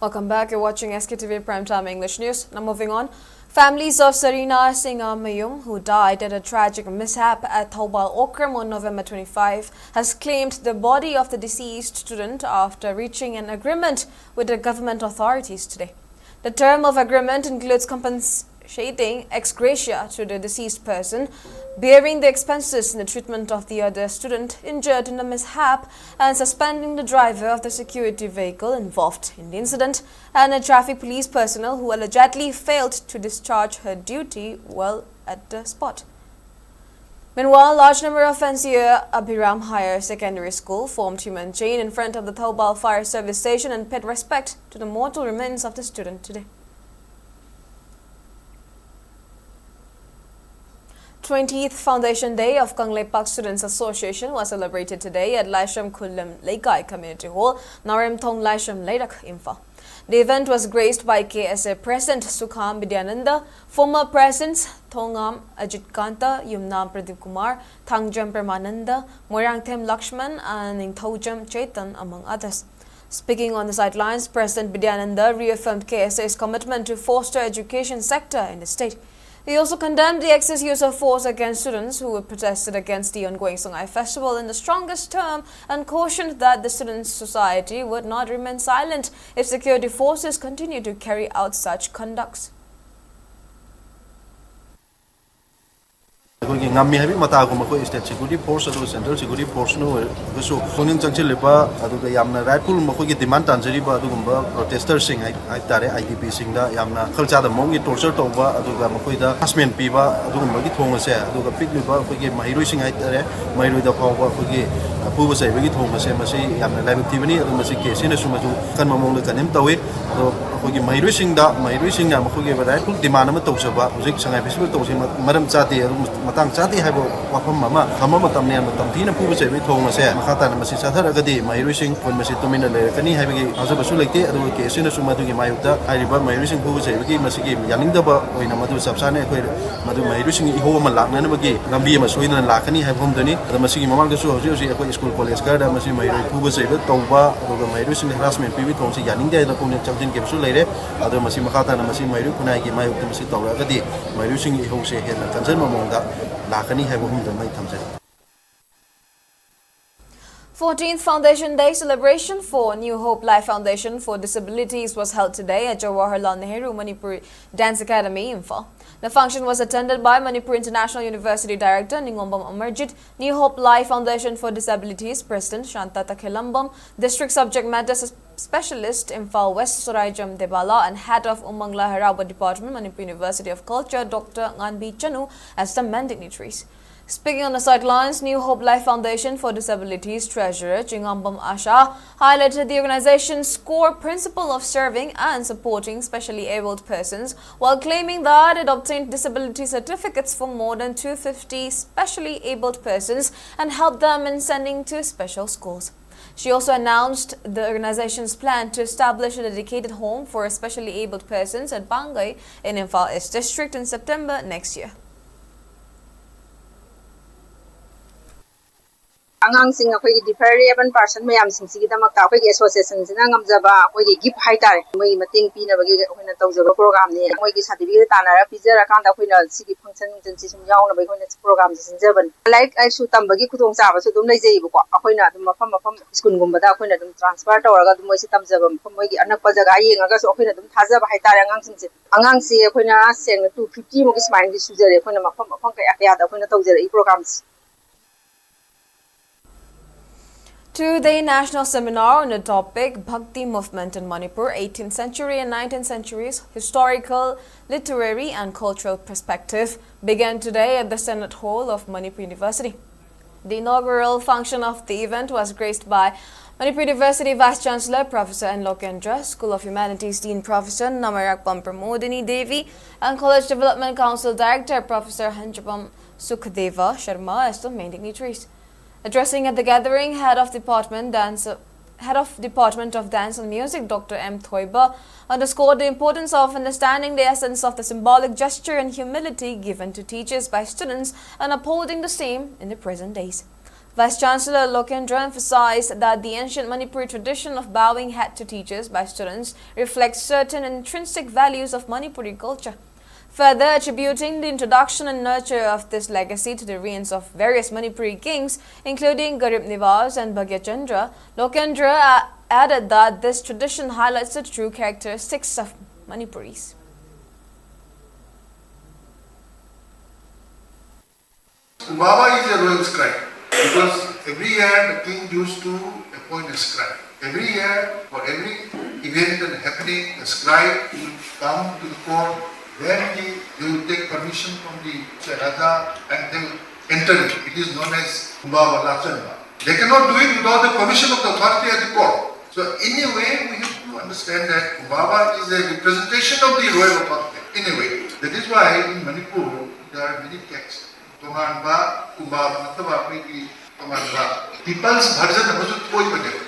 Welcome back. You're watching SKTV Primetime English News. Now moving on. Families of Sarina Singha Mayum, who died at a tragic mishap at Thoubal Okram on November twenty-five, has claimed the body of the deceased student after reaching an agreement with the government authorities today. The term of agreement includes compensating ex gratia to the deceased person, bearing the expenses in the treatment of the other student injured in the mishap, and suspending the driver of the security vehicle involved in the incident and a traffic police personnel who allegedly failed to discharge her duty while at the spot. Meanwhile, large number of N C A Abhiram Higher Secondary School formed human chain in front of the Thoubal Fire Service Station and paid respect to the mortal remains of the student today. Twentieth Foundation Day of Kangleipak Students Association was celebrated today at Laisham Khullam Leikai Community Hall, Naremthong Laisham Leirak, Imphal. The event was graced by K S A President Sukham Bidyananda, former Presidents Thongam Ajit Kanta, Yumnam Pradeep Kumar, Thangjam Premananda, Moirangthem Lakshman, and Ningthoujam Chetan, among others. Speaking on the sidelines, President Bidyananda reaffirmed K S A's commitment to foster education sector in the state. He also condemned the excess use of force against students who protested against the ongoing Songhai festival in the strongest term and cautioned that the student society would not remain silent if security forces continue to carry out such conducts. ꯑꯩꯈꯣꯏꯒꯤ ꯉꯝꯃꯤ ꯍꯥꯏꯕꯒꯤ ꯃꯇꯥꯒꯨꯝꯕ ꯑꯩꯈꯣꯏ state security force ꯑꯗꯨꯒ central security force ꯅ ꯑꯣꯏꯔꯒꯁꯨ ꯄꯨꯛꯅꯤꯡ ꯆꯪꯁꯤꯜꯂꯤꯕ ꯑꯗꯨꯒ ꯌꯥꯝꯅ rightful ꯃꯈꯣꯏꯒꯤ demand ꯇꯥꯟꯖꯔꯤꯕ ꯑꯗꯨꯒꯨꯝꯕ protester ꯁꯤꯡ ꯍꯥꯏ ꯍꯥꯏꯕ ꯇꯥꯔꯦ, I D P ꯁꯤꯡꯗ ꯌꯥꯝꯅ ꯋꯥꯈꯜ ꯆꯥꯗꯕ ꯃꯑꯣꯡꯒꯤ torture ꯇꯧꯕ ꯑꯗꯨꯒ ꯃꯈꯣꯏꯗ harassment ꯄꯤꯕ ꯑꯗꯨꯒꯨꯝꯕꯒꯤ ꯊꯧꯑꯣꯡ ꯑꯁꯦ, ꯑꯗꯨꯒ ꯄꯤꯛꯂꯤꯕ ꯑꯩꯈꯣꯏꯒꯤ ꯃꯍꯩꯔꯣꯏꯁꯤꯡ ꯍꯥꯏ ꯇꯥꯔꯦ, ꯃꯍꯩꯔꯣꯏꯗ ꯐꯥꯎꯕ ꯑꯩꯈꯣꯏꯒꯤ ꯐꯨꯕ ꯆꯩꯕꯒꯤ ꯊꯧꯑꯣꯡ ꯑꯁꯦ ꯃꯁꯤ ꯌꯥꯝꯅ ꯂꯥꯏꯕꯛ ꯊꯤꯕꯅꯤ꯫ ꯑꯗꯨ ꯃꯁꯤ K S A ꯅꯁꯨ ꯃꯗꯨ ꯑꯀꯟꯕ ꯃꯑꯣꯡꯗ condemn ꯇꯧꯏ꯫ ꯑꯗꯣ ꯑꯩꯈꯣꯏꯒꯤ ꯃꯍꯩꯔꯣꯏꯁꯤꯡꯗ ꯃꯍꯩꯔꯣꯏꯁꯤꯡꯅ ꯃꯈꯣꯏꯒꯤ rightful demand ꯑꯃ ꯇꯧꯖꯕ, ꯍꯧꯖꯤꯛ Songhai festival ꯇꯧꯕꯁꯤ ꯃꯔꯝ ꯆꯥꯗꯦ, ꯑꯗꯨꯝ ꯃꯇꯥꯡ ꯆꯥꯗꯦ ꯍꯥꯏꯕ ꯋꯥꯐꯝ ꯑꯃ ꯊꯝꯕ ꯃꯇꯝꯅꯤ꯫ ꯌꯥꯝꯅ ꯇꯝꯊꯤꯅ ꯐꯨꯕ ꯆꯩꯕꯒꯤ ꯊꯧꯑꯣꯡ ꯑꯁꯦ ꯃꯈꯥ ꯇꯥꯅ ꯃꯁꯤ ꯆꯠꯊꯔꯒꯗꯤ ꯃꯍꯩꯔꯣꯏꯁꯤꯡ ꯑꯩꯈꯣꯏ ꯃꯁꯤ ꯇꯨꯃꯤꯟꯅ ꯂꯩꯔꯛꯀꯅꯤ ꯍꯥꯏꯕꯒꯤ ꯊꯥꯖꯕꯁꯨ ꯂꯩꯇꯦ꯫ ꯑꯗꯨꯒ K S A ꯅꯁꯨ ꯃꯗꯨꯒꯤ ꯃꯥꯌꯣꯛꯇ ꯍꯥꯏꯔꯤꯕ ꯃꯍꯩꯔꯣꯏꯁꯤꯡ ꯐꯨꯕ ꯆꯩꯕꯒꯤ ꯃꯁꯤꯒꯤ ꯌꯥꯅꯤꯡꯗꯕ ꯑꯣꯏꯅ ꯃꯗꯨ ꯆꯞ ꯆꯥꯅ ꯑꯩꯈꯣꯏ ꯃꯗꯨ ꯃꯍꯩꯔꯣꯏꯁꯤꯡꯒꯤ ꯏꯍꯧ ꯑꯃ ꯂꯥꯛꯅꯅꯕꯒꯤ ꯂꯝꯕꯤ ꯑꯃ ꯁꯣꯏꯗꯅ ꯂꯥꯛꯀꯅꯤ ꯍꯥꯏꯕ ꯐꯝꯗꯨꯅꯤ꯫ ꯑꯗ ꯃꯁꯤꯒꯤ ꯃꯃꯥꯡꯗꯁꯨ ꯍꯧꯖꯤꯛ ꯍꯧꯖꯤꯛ ꯑꯩꯈꯣꯏ school college ꯈꯔꯗ ꯃꯁꯤ ꯃꯍꯩꯔꯣꯏ ꯐꯨꯕ ꯆꯩꯕ ꯇꯧꯕ, ꯑꯗꯨꯒ ꯃꯍꯩꯔꯣꯏꯁꯤꯡꯗ harassment ꯄꯤꯕꯒꯤ ꯊꯧꯑꯣꯡꯁꯤ ꯌꯥꯅꯤꯡꯗꯦ ꯍꯥꯏꯅ ꯄꯨꯛꯅꯤꯡ ꯆꯪꯁꯤꯟꯈꯤꯕꯁꯨ ꯂꯩꯔꯦ꯫ ꯑꯗꯣ ꯃꯁꯤ ꯃꯈꯥ ꯇꯥꯅ ꯃꯁꯤ ꯃꯍꯩꯔꯣꯏ ꯈꯨꯟꯅꯥꯏꯒꯤ ꯃꯥꯌꯣꯛꯇ ꯃꯁꯤ ꯇꯧꯔꯛꯑꯒꯗꯤ ꯃꯍꯩꯔꯣꯏꯁꯤꯡꯒꯤ ꯏꯍꯧꯁꯦ ꯍꯦꯟꯅ ꯀꯟꯖꯟꯕ ꯃꯑꯣꯡꯗ ꯂꯥꯛꯀꯅꯤ ꯍꯥꯏꯕ ꯐꯝꯗꯨꯃ ꯑꯩ ꯊꯝꯖꯔꯤ꯫ Fourteenth Foundation Day celebration for New Hope Life Foundation for Disabilities was held today at Jawaharlal Nehru Manipuri Dance Academy, Imphal. The function was attended by Manipur International University Director Ningombam Amarjit, New Hope Life Foundation for Disabilities President Shanta Takhelambam, District Subject Matter Specialist Imphal West Soraijam Debala, and Head of Umangla Haraba Department, Manipur University of Culture, Doctor Nganbi Chanu, as the main dignitaries. Speaking on the sidelines, New Hope Life Foundation for Disabilities Treasurer Chingambam Asha highlighted the organization's core principle of serving and supporting specially abled persons, while claiming that it obtained disability certificates for more than two fifty specially abled persons and helped them in sending to special schools. She also announced the organization's plan to establish a dedicated home for specially abled persons at Bangai in Imphal East District in September next year. ꯑꯉꯥꯡꯁꯤꯡ ꯑꯩꯈꯣꯏꯒꯤ ꯗꯤꯐꯔꯦꯕꯜ person ꯃꯌꯥꯝꯁꯤꯡꯁꯤꯒꯤꯗꯃꯛꯇ ꯑꯩꯈꯣꯏꯒꯤ ꯑꯦꯁꯣꯁꯤꯌꯦꯁꯟꯁꯤꯅ ꯉꯝꯖꯕ ꯑꯩꯈꯣꯏꯒꯤ ꯒꯤꯐ ꯍꯥꯏꯇꯥꯔꯦ, ꯃꯣꯏꯒꯤ ꯃꯇꯦꯡ ꯄꯤꯅꯕꯒꯤ ꯑꯩꯈꯣꯏꯅ ꯇꯧꯖꯕ ꯄ꯭ꯔꯣꯒ꯭ꯔꯥꯝꯅꯤ꯫ ꯃꯣꯏꯒꯤ ꯁꯥꯔꯇꯤꯐꯤꯀꯦꯠ ꯇꯥꯟꯅꯔꯒ ꯄꯤꯖꯔꯀꯥꯟꯗ ꯑꯩꯈꯣꯏꯅ ꯁꯤꯒꯤ ꯐꯪꯁꯟ ꯅꯨꯡꯁꯟꯁꯤ ꯁꯨꯝ ꯌꯥꯎꯅꯕ ꯑꯩꯈꯣꯏꯅ ꯄ꯭ꯔꯣꯒ꯭ꯔꯥꯝꯁꯤ ꯁꯤꯟꯖꯕꯅꯤ꯫ ꯂꯥꯏꯔꯤꯛ ꯂꯥꯏꯁꯨ ꯇꯝꯕꯒꯤ ꯈꯨꯗꯣꯡꯆꯥꯕꯁꯨ ꯑꯗꯨꯝ ꯂꯩꯖꯩꯌꯦꯕꯀꯣ꯫ ꯑꯩꯈꯣꯏꯅ ꯑꯗꯨꯝ ꯃꯐꯝ ꯃꯐꯝ ꯁ꯭ꯀꯨꯜꯒꯨꯝꯕꯗ ꯑꯩꯈꯣꯏꯅ ꯑꯗꯨꯝ ꯇ꯭ꯔꯥꯟꯁꯐꯔ ꯇꯧꯔꯒ ꯑꯗꯨꯝ ꯃꯣꯏꯁꯤ ꯇꯝꯖꯕ ꯃꯐꯝ ꯃꯣꯏꯒꯤ ꯑꯅꯛꯄ ꯖꯒꯥ ꯌꯦꯡꯉꯒꯁꯨ ꯑꯩꯈꯣꯏꯅ ꯑꯗꯨꯝ ꯊꯥꯖꯕ ꯍꯥꯏꯇꯥꯔꯦ ꯑꯉꯥꯡꯁꯤꯡꯁꯦ꯫ ꯑꯉꯥꯡꯁꯤ ꯑꯩꯈꯣꯏꯅ ꯁꯦꯡꯅ ꯇꯨ ꯐꯤꯐꯇꯤꯃꯨꯛꯀꯤ ꯁꯨꯃꯥꯏꯅꯗꯤ ꯁꯨꯖꯔꯦ ꯑꯩꯈꯣꯏꯅ ꯃꯐꯝ ꯃꯐꯝ ꯀꯌꯥ ꯀꯌꯥꯗ ꯑꯩꯈꯣꯏꯅ ꯇꯧꯖꯔꯛꯏ ꯄ꯭ꯔꯣꯒ꯭ꯔꯥꯝꯁꯦ꯫ Two-day national seminar on the topic Bhakti Movement in Manipur, eighteenth Century and nineteenth Centuries, Historical, Literary and Cultural Perspective began today at the Senate Hall of Manipur University. The inaugural function of the event was graced by Manipur University Vice Chancellor Professor N Lokendra, School of Humanities Dean Professor Namarakpam Pramodini Devi, and College Development Council Director Professor Hanjapam Sukhdeva Sharma as the main dignitaries. Addressing at the gathering, head of department dance, head of Department of Dance and Music, Doctor M Thoiba, underscored the importance of understanding the essence of the symbolic gesture and humility given to teachers by students and upholding the same in the present days. Vice Chancellor Lokendra emphasized that the ancient Manipuri tradition of bowing head to teachers by students reflects certain intrinsic values of Manipuri culture. Further attributing the introduction and nurture of this legacy to the reigns of various Manipuri kings, including Garib Nivas and Bhagyachandra, Lokendra a- added that this tradition highlights the true characteristics of Manipuris. Baba is a royal scribe because every year the king used to appoint a scribe. Every year, for every event and happening, a scribe will come to the court. Then he, they will take permission from the Raja and they will entered. It is known as Kumbaba Lachanba. They cannot do it without the permission of the authority at the court. So anyway, we have to understand that Kumbaba is a representation of the royal authority. Anyway, that is why in Manipur there are many texts. ꯇꯣꯉꯥꯟꯕ ꯀꯨꯝꯕꯥꯕ ꯅꯠꯇꯕ ꯑꯩꯈꯣꯏꯒꯤ ꯇꯣꯉꯥꯟꯕ people's version ꯑꯃꯁꯨ ꯊꯣꯛꯏꯕꯅꯦꯕꯀꯣ꯫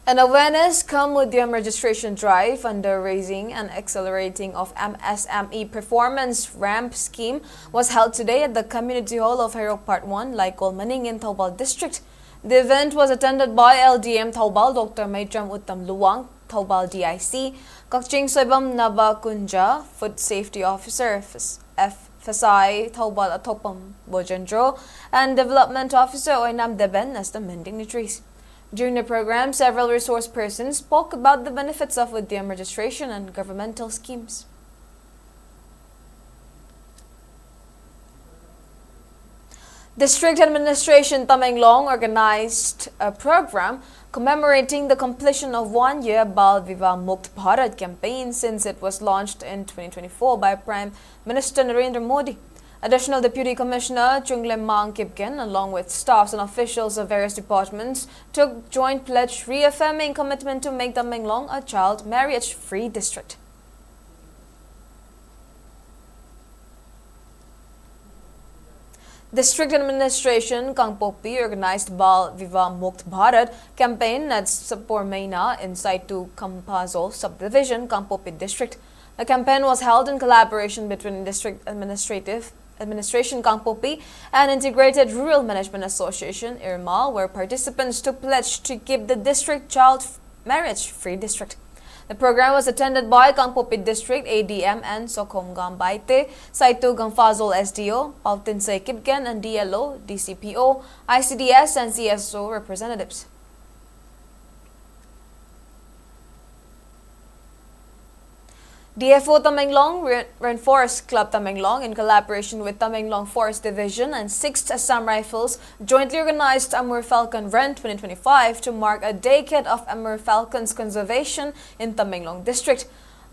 An awareness cum Udyam registration drive under raising and accelerating of M S M E performance ramp scheme was held today at the Community Hall of Heirok Part one, Laikol Maning in Thoubal District. The event was attended by L D M Thoubal Doctor Maitram Uttam Luwang, Thoubal D I C, Kakching Soibam Nabakunja, Food Safety Officer, F S I, Thoubal Athopam Bojendro, and Development Officer Oinam Deben as the main dignitaries. During the program, several resource persons spoke about the benefits of Udyam registration and governmental schemes. District Administration Tamenglong organized a program commemorating the completion of one year Bal Vivah Mukt Bharat campaign since it was launched in twenty twenty-four by Prime Minister Narendra Modi. Additional Deputy Commissioner Chunglemang Kipgen, along with staffs and officials of various departments, took joint pledge reaffirming commitment to make Tamenglong a child marriage-free district. District Administration Kangpokpi organized Bal Vivah Mukt Bharat campaign at Sapor Meina in Saitu Kampazol Subdivision, Kangpokpi District. The campaign was held in collaboration between District Administrative Administration Kangpokpi and Integrated Rural Management Association, IRMA, where participants took pledge to keep the district child marriage-free district. The program was attended by Kangpokpi District A D M N Sokhom Gambaite, Saitu Gangfazol S D O, Paltinsei Kipgen and D L O, D C P O, I C D S and C S O representatives. D F O Tamenglong, Re- Rainforest Club Tamenglong, in collaboration with Tamenglong Forest Division and sixth Assam Rifles, jointly organized Amur Falcon Run twenty twenty-five to mark a decade of Amur Falcon's conservation in Tamenglong District.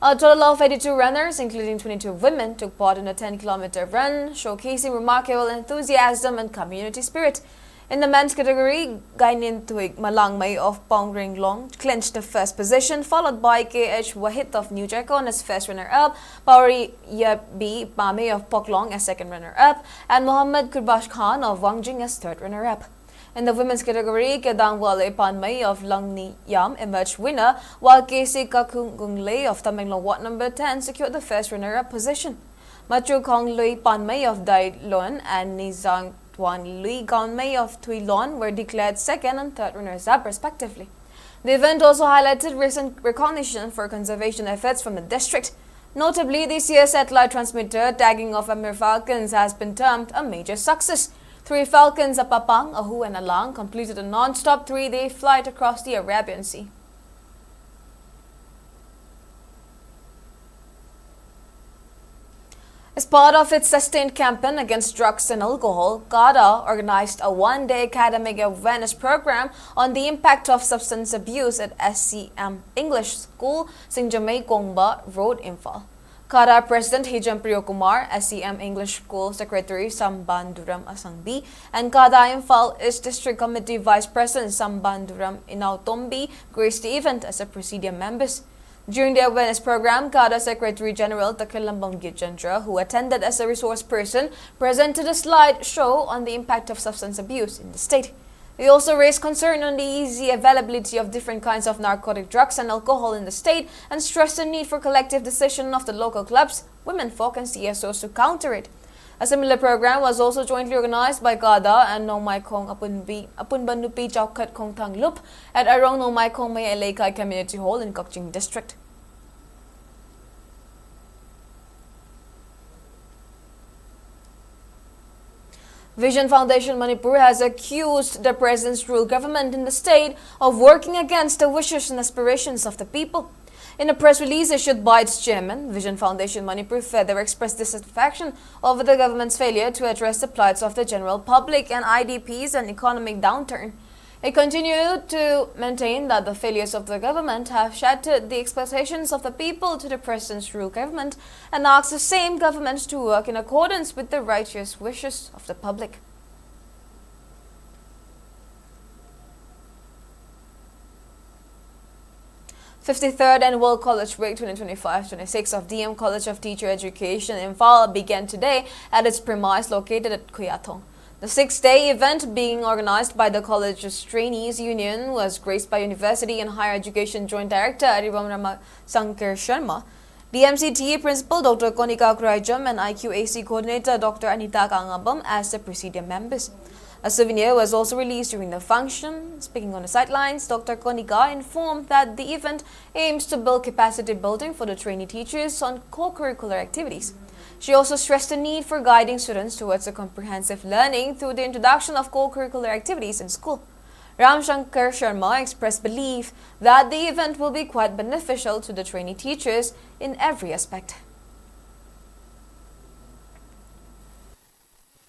A total of eighty-two runners, including twenty-two women, took part in a ten kilometer run, showcasing remarkable enthusiasm and community spirit. In the men's category, Gaininthuik Malangmei of Pongringlong clinched the first position, followed by K H Wahid of New Jaikon as first runner-up, Pauri Yabi Pame of Poklong as second runner-up, and Mohammad Kurbash Khan of Wangjing as third runner-up. In the women's category, Kedang Wale Panmei of Langni Yam emerged winner, while K C Kakung Gunglei of Tamenglong Ward number ten secured the first runner-up position. Machu Kong Lui Panmei of Dailon and Nizang Tuan Lui Gaonmei of Tuilon were declared second and third runners-up, respectively. The event also highlighted recent recognition for conservation efforts from the district. Notably, this year's satellite transmitter tagging of Amir Falcons has been termed a major success. Three Falcons, a Papang, a Hu, and a Lang, completed a non-stop three-day flight across the Arabian Sea. As part of its sustained campaign against drugs and alcohol, CADA organized a one-day academic awareness program on the impact of substance abuse at S C M English School, Singjamei Kongba Road, Imphal. CADA President Hijam Priyokumar, S C M English School Secretary Sambanduram Asangbi, and CADA Imphal East District Committee Vice President Sambanduram Inautombi graced the event as a presidium members. During the awareness program, CADA Secretary General Takilambam Gitchandra, who attended as a resource person, presented a slide show on the impact of substance abuse in the state. He also raised concern on the easy availability of different kinds of narcotic drugs and alcohol in the state and stressed the need for collective decision of the local clubs, womenfolk, and C S Os to counter it. A similar program was also jointly organized by CADA and Nongmai Khong Apunbi, Apunba Nupi Chaukhat Khongthang Lup at Arong Nongmai Khongmei Eleikai Community Hall in Kakching District. Vision Foundation Manipur has accused the president's rule government in the state of working against the wishes and aspirations of the people. In a press release issued by its chairman, Vision Foundation Manipur further expressed dissatisfaction over the government's failure to address the plights of the general public and I D Ps and economic downturn. He continued to maintain that the failures of the government have shattered the expectations of the people to the president's rule government and asked the same government to work in accordance with the righteous wishes of the public. Fifty-third Annual College Week twenty twenty-five twenty-six of D M College of Teacher Education Imphal began today at its premise located at Khuyathong. The six-day event, being organized by the college's Trainees Union, was graced by University and Higher Education Joint Director Aribam Ramasankar Sharma, D M C T A Principal Doctor Konika Kuraijam, and I Q A C Coordinator Doctor Anita Kangabam as the presidium members. A souvenir was also released during the function. Speaking on the sidelines, Doctor Konika informed that the event aims to build capacity building for the trainee teachers on co-curricular activities. She also stressed the need for guiding students towards a comprehensive learning through the introduction of co-curricular activities in school. Ram Shankar Sharma expressed belief that the event will be quite beneficial to the trainee teachers in every aspect.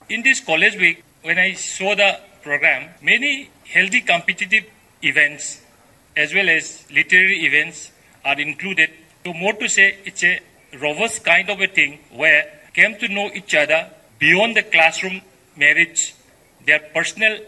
In this college week, when I saw the program, many healthy competitive events as well as literary events are included. So more to say, it's a robust kind of a thing where came to know each other beyond the classroom marriage, their personal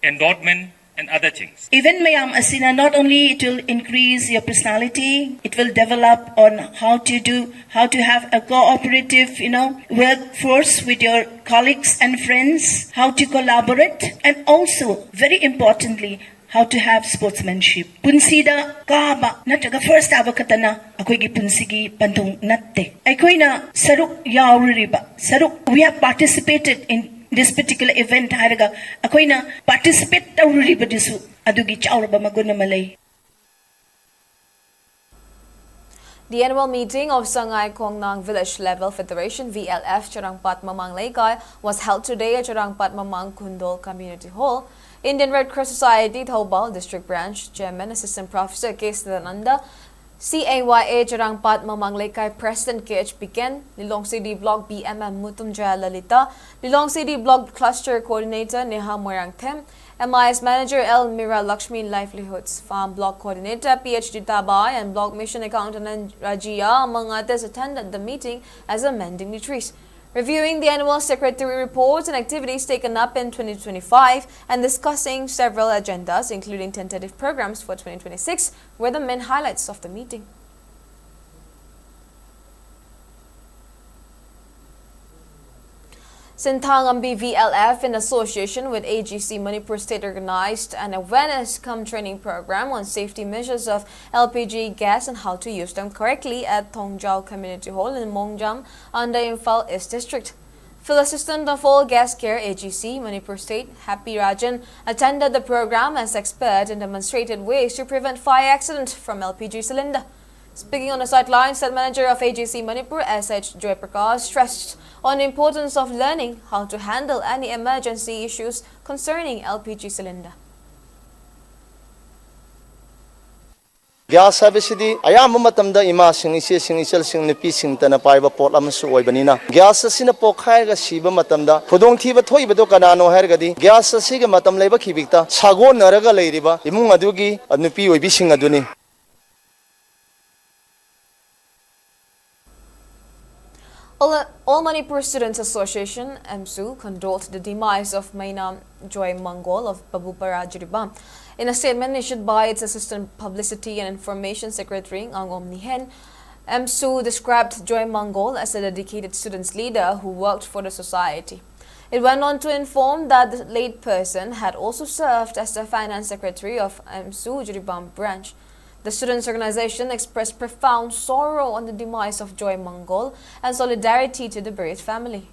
endowment and other things. Event mayam asina, not only it will increase your personality, it will develop on how to do, how to have a cooperative, you know, workforce with your colleagues and friends, how to collaborate, and also, very importantly, how to have sportsmanship. Punsida kaba nataga first aba katana akwegi punsigi pantung natte. Akwina saruk yauririba, saruk, we have participated in this particular event haraga, akwina participate tauririba disu adugi chauraba maguna malay. The annual meeting of Sangai Khongnang Village Level Federation, V L F, Charangpat Mamang Leikai was held today at Charangpat Mamang Kundol Community Hall. Indian Red Cross Society Thoubal District Branch Chairman Assistant Professor K Sadananda, C A Y A Charangpat Mamang Leikai President K H Piken, Lilong C D Block B M M Mutum Jaya Lalita, Lilong C D Block Cluster Coordinator Neha Moirangthem, M I S manager L Mira Lakshmi, Livelihoods Farm Block Coordinator P H Jitabai, and Block Mission Accountant N Rajia, among others, attended the meeting as amending dignitaries. Reviewing the annual secretary reports and activities taken up in twenty twenty-five and discussing several agendas, including tentative programs for twenty twenty-six, were the main highlights of the meeting. Sinthangambi V L F, in association with A G C Manipur State, organized an awareness cum training program on safety measures of L P G gas and how to use them correctly at Thongjao Community Hall in Mongjam under Imphal East District. Field Assistant of All Gas Care, A G C Manipur State, Happy Rajan, attended the program as expert and demonstrated ways to prevent fire accident from L P G cylinder. Speaking on the sideline, state manager of A G C Manipur, S H Joy Prakash, stressed on the importance of learning how to handle any emergency issues concerning L P G cylinder. Gas ꯍꯥꯏꯕꯁꯤꯗꯤ ꯑꯌꯥꯝꯕ ꯃꯇꯝꯗ ꯏꯃꯥꯁꯤꯡ, ꯏꯆꯦꯁꯤꯡ, ꯏꯆꯜꯁꯤꯡ, ꯅꯨꯄꯤꯁꯤꯡꯇꯅ ꯄꯥꯏꯕ ꯄꯣꯠ ꯑꯃꯁꯨ ꯑꯣꯏꯕꯅꯤꯅ, gas ꯑꯁꯤꯅ ꯄꯣꯛꯈꯥꯏꯔꯒ ꯁꯤꯕ ꯃꯇꯝꯗ ꯈꯨꯗꯣꯡꯊꯤꯕ ꯊꯣꯛꯏꯕꯗꯨ ꯀꯅꯥꯅꯣ ꯍꯥꯏꯔꯒꯗꯤ, ꯒ꯭ꯌꯥꯁ ꯑꯁꯤꯒꯤ ꯃꯇꯝ ꯂꯩꯕ ꯈꯤꯕꯤꯛꯇ ꯁꯥꯒꯣꯟꯅꯔꯒ ꯂꯩꯔꯤꯕ ꯏꯃꯨꯡ ꯑꯗꯨꯒꯤ ꯅꯨꯄꯤ ꯑꯣꯏꯕꯤꯁꯤꯡ ꯑꯗꯨꯅꯤ꯫ All, All Manipur Students Association, AMSU, condoled the demise of Mainam Joy Mangol of Babupara, Jiribam. In a statement issued by its Assistant Publicity and Information Secretary, Ngangom Nihen, AMSU described Joy Mangol as a dedicated students leader who worked for the society. It went on to inform that the late person had also served as the finance secretary of AMSU Jiribam branch. The students' organization expressed profound sorrow on the demise of Joy Mangol and solidarity to the bereaved family.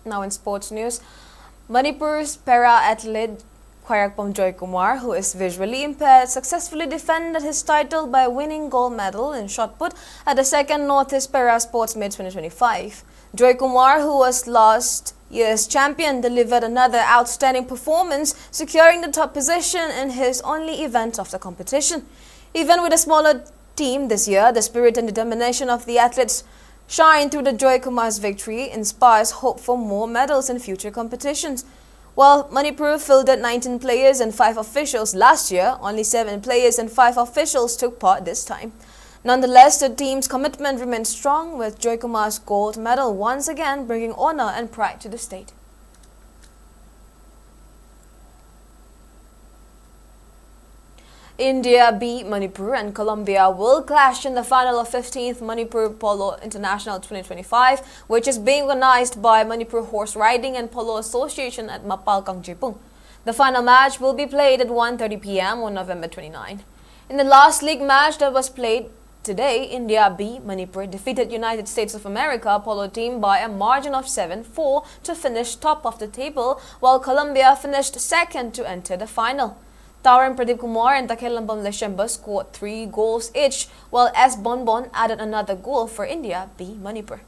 Now in sports news, Manipur's para athlete Khwairakpam Joy Kumar, who is visually impaired, successfully defended his title by winning gold medal in shot put at the second Northeast Para Sports Meet twenty twenty-five. Joy Kumar, who was last year's champion, delivered another outstanding performance, securing the top position in his only event of the competition. Even with a smaller team this year, the spirit and determination of the athletes shine through the Joy Kumar's victory inspires hope for more medals in future competitions. While Manipur fielded nineteen players and five officials last year, only seven players and five officials took part this time. Nonetheless, the team's commitment remains strong, with Joy Kumar's gold medal once again bringing honor and pride to the state. India B Manipur and Colombia will clash in the final of fifteenth Manipur Polo International twenty twenty-five, which is being organized by Manipur Horse Riding and Polo Association at Mapal Kangjeipung. The final match will be played at one thirty p m on November twenty-nine. In the last league match that was played today, India B Manipur defeated United States of America polo team by a margin of seven four to finish top of the table, while Colombia finished second to enter the final. Taurang Pradeep Kumar and Takelambam Leshemba scored three goals each, while S Bonbon added another goal for India B Manipur.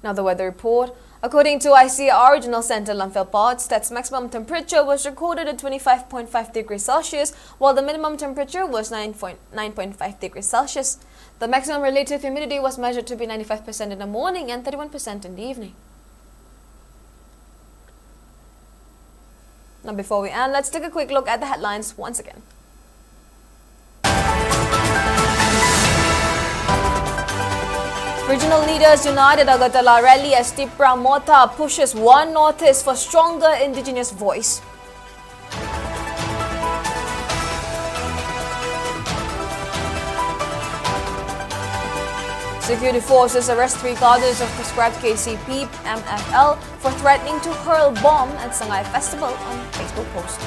Now the weather report. According to I C A R Regional Center Lamphel Park, its maximum temperature was recorded at twenty-five point five degrees Celsius, while the minimum temperature was nine point nine point five degrees Celsius. The maximum relative humidity was measured to be ninety-five percent in the morning and thirty-one percent in the evening. Now, before we end, let's take a quick look at the headlines once again. Regional leaders united Agartala rally as Tipra Motha pushes One Northeast for stronger indigenous voice. Security forces arrest three cadres of proscribed K C P M F L for threatening to hurl bomb at Sangai Festival on Facebook post.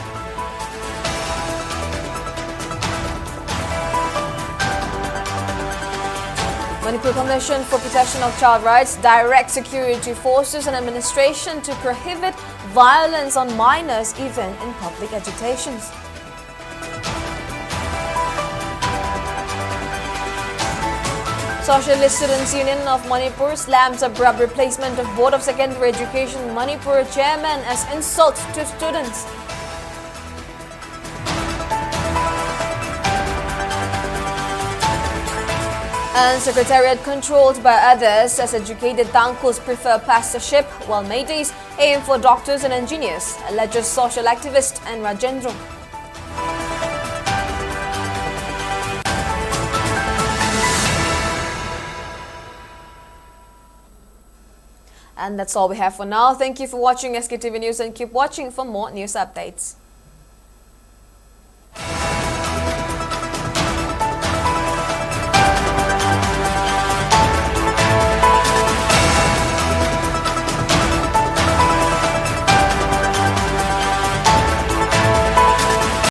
Manipur Commission for Protection of Child Rights directs security forces and administration to prohibit violence on minors, even in public agitations. Socialist Students Union of Manipur slams abrupt replacement of Board of Secondary Education Manipur chairman as insult to students. And Secretariat controlled by others as educated Tangkhuls prefer pastorship, while Meiteis aim for doctors and engineers, alleges social activist N Rajendra. And that's all we have for now. Thank you for watching S K T V News and keep watching for more news updates.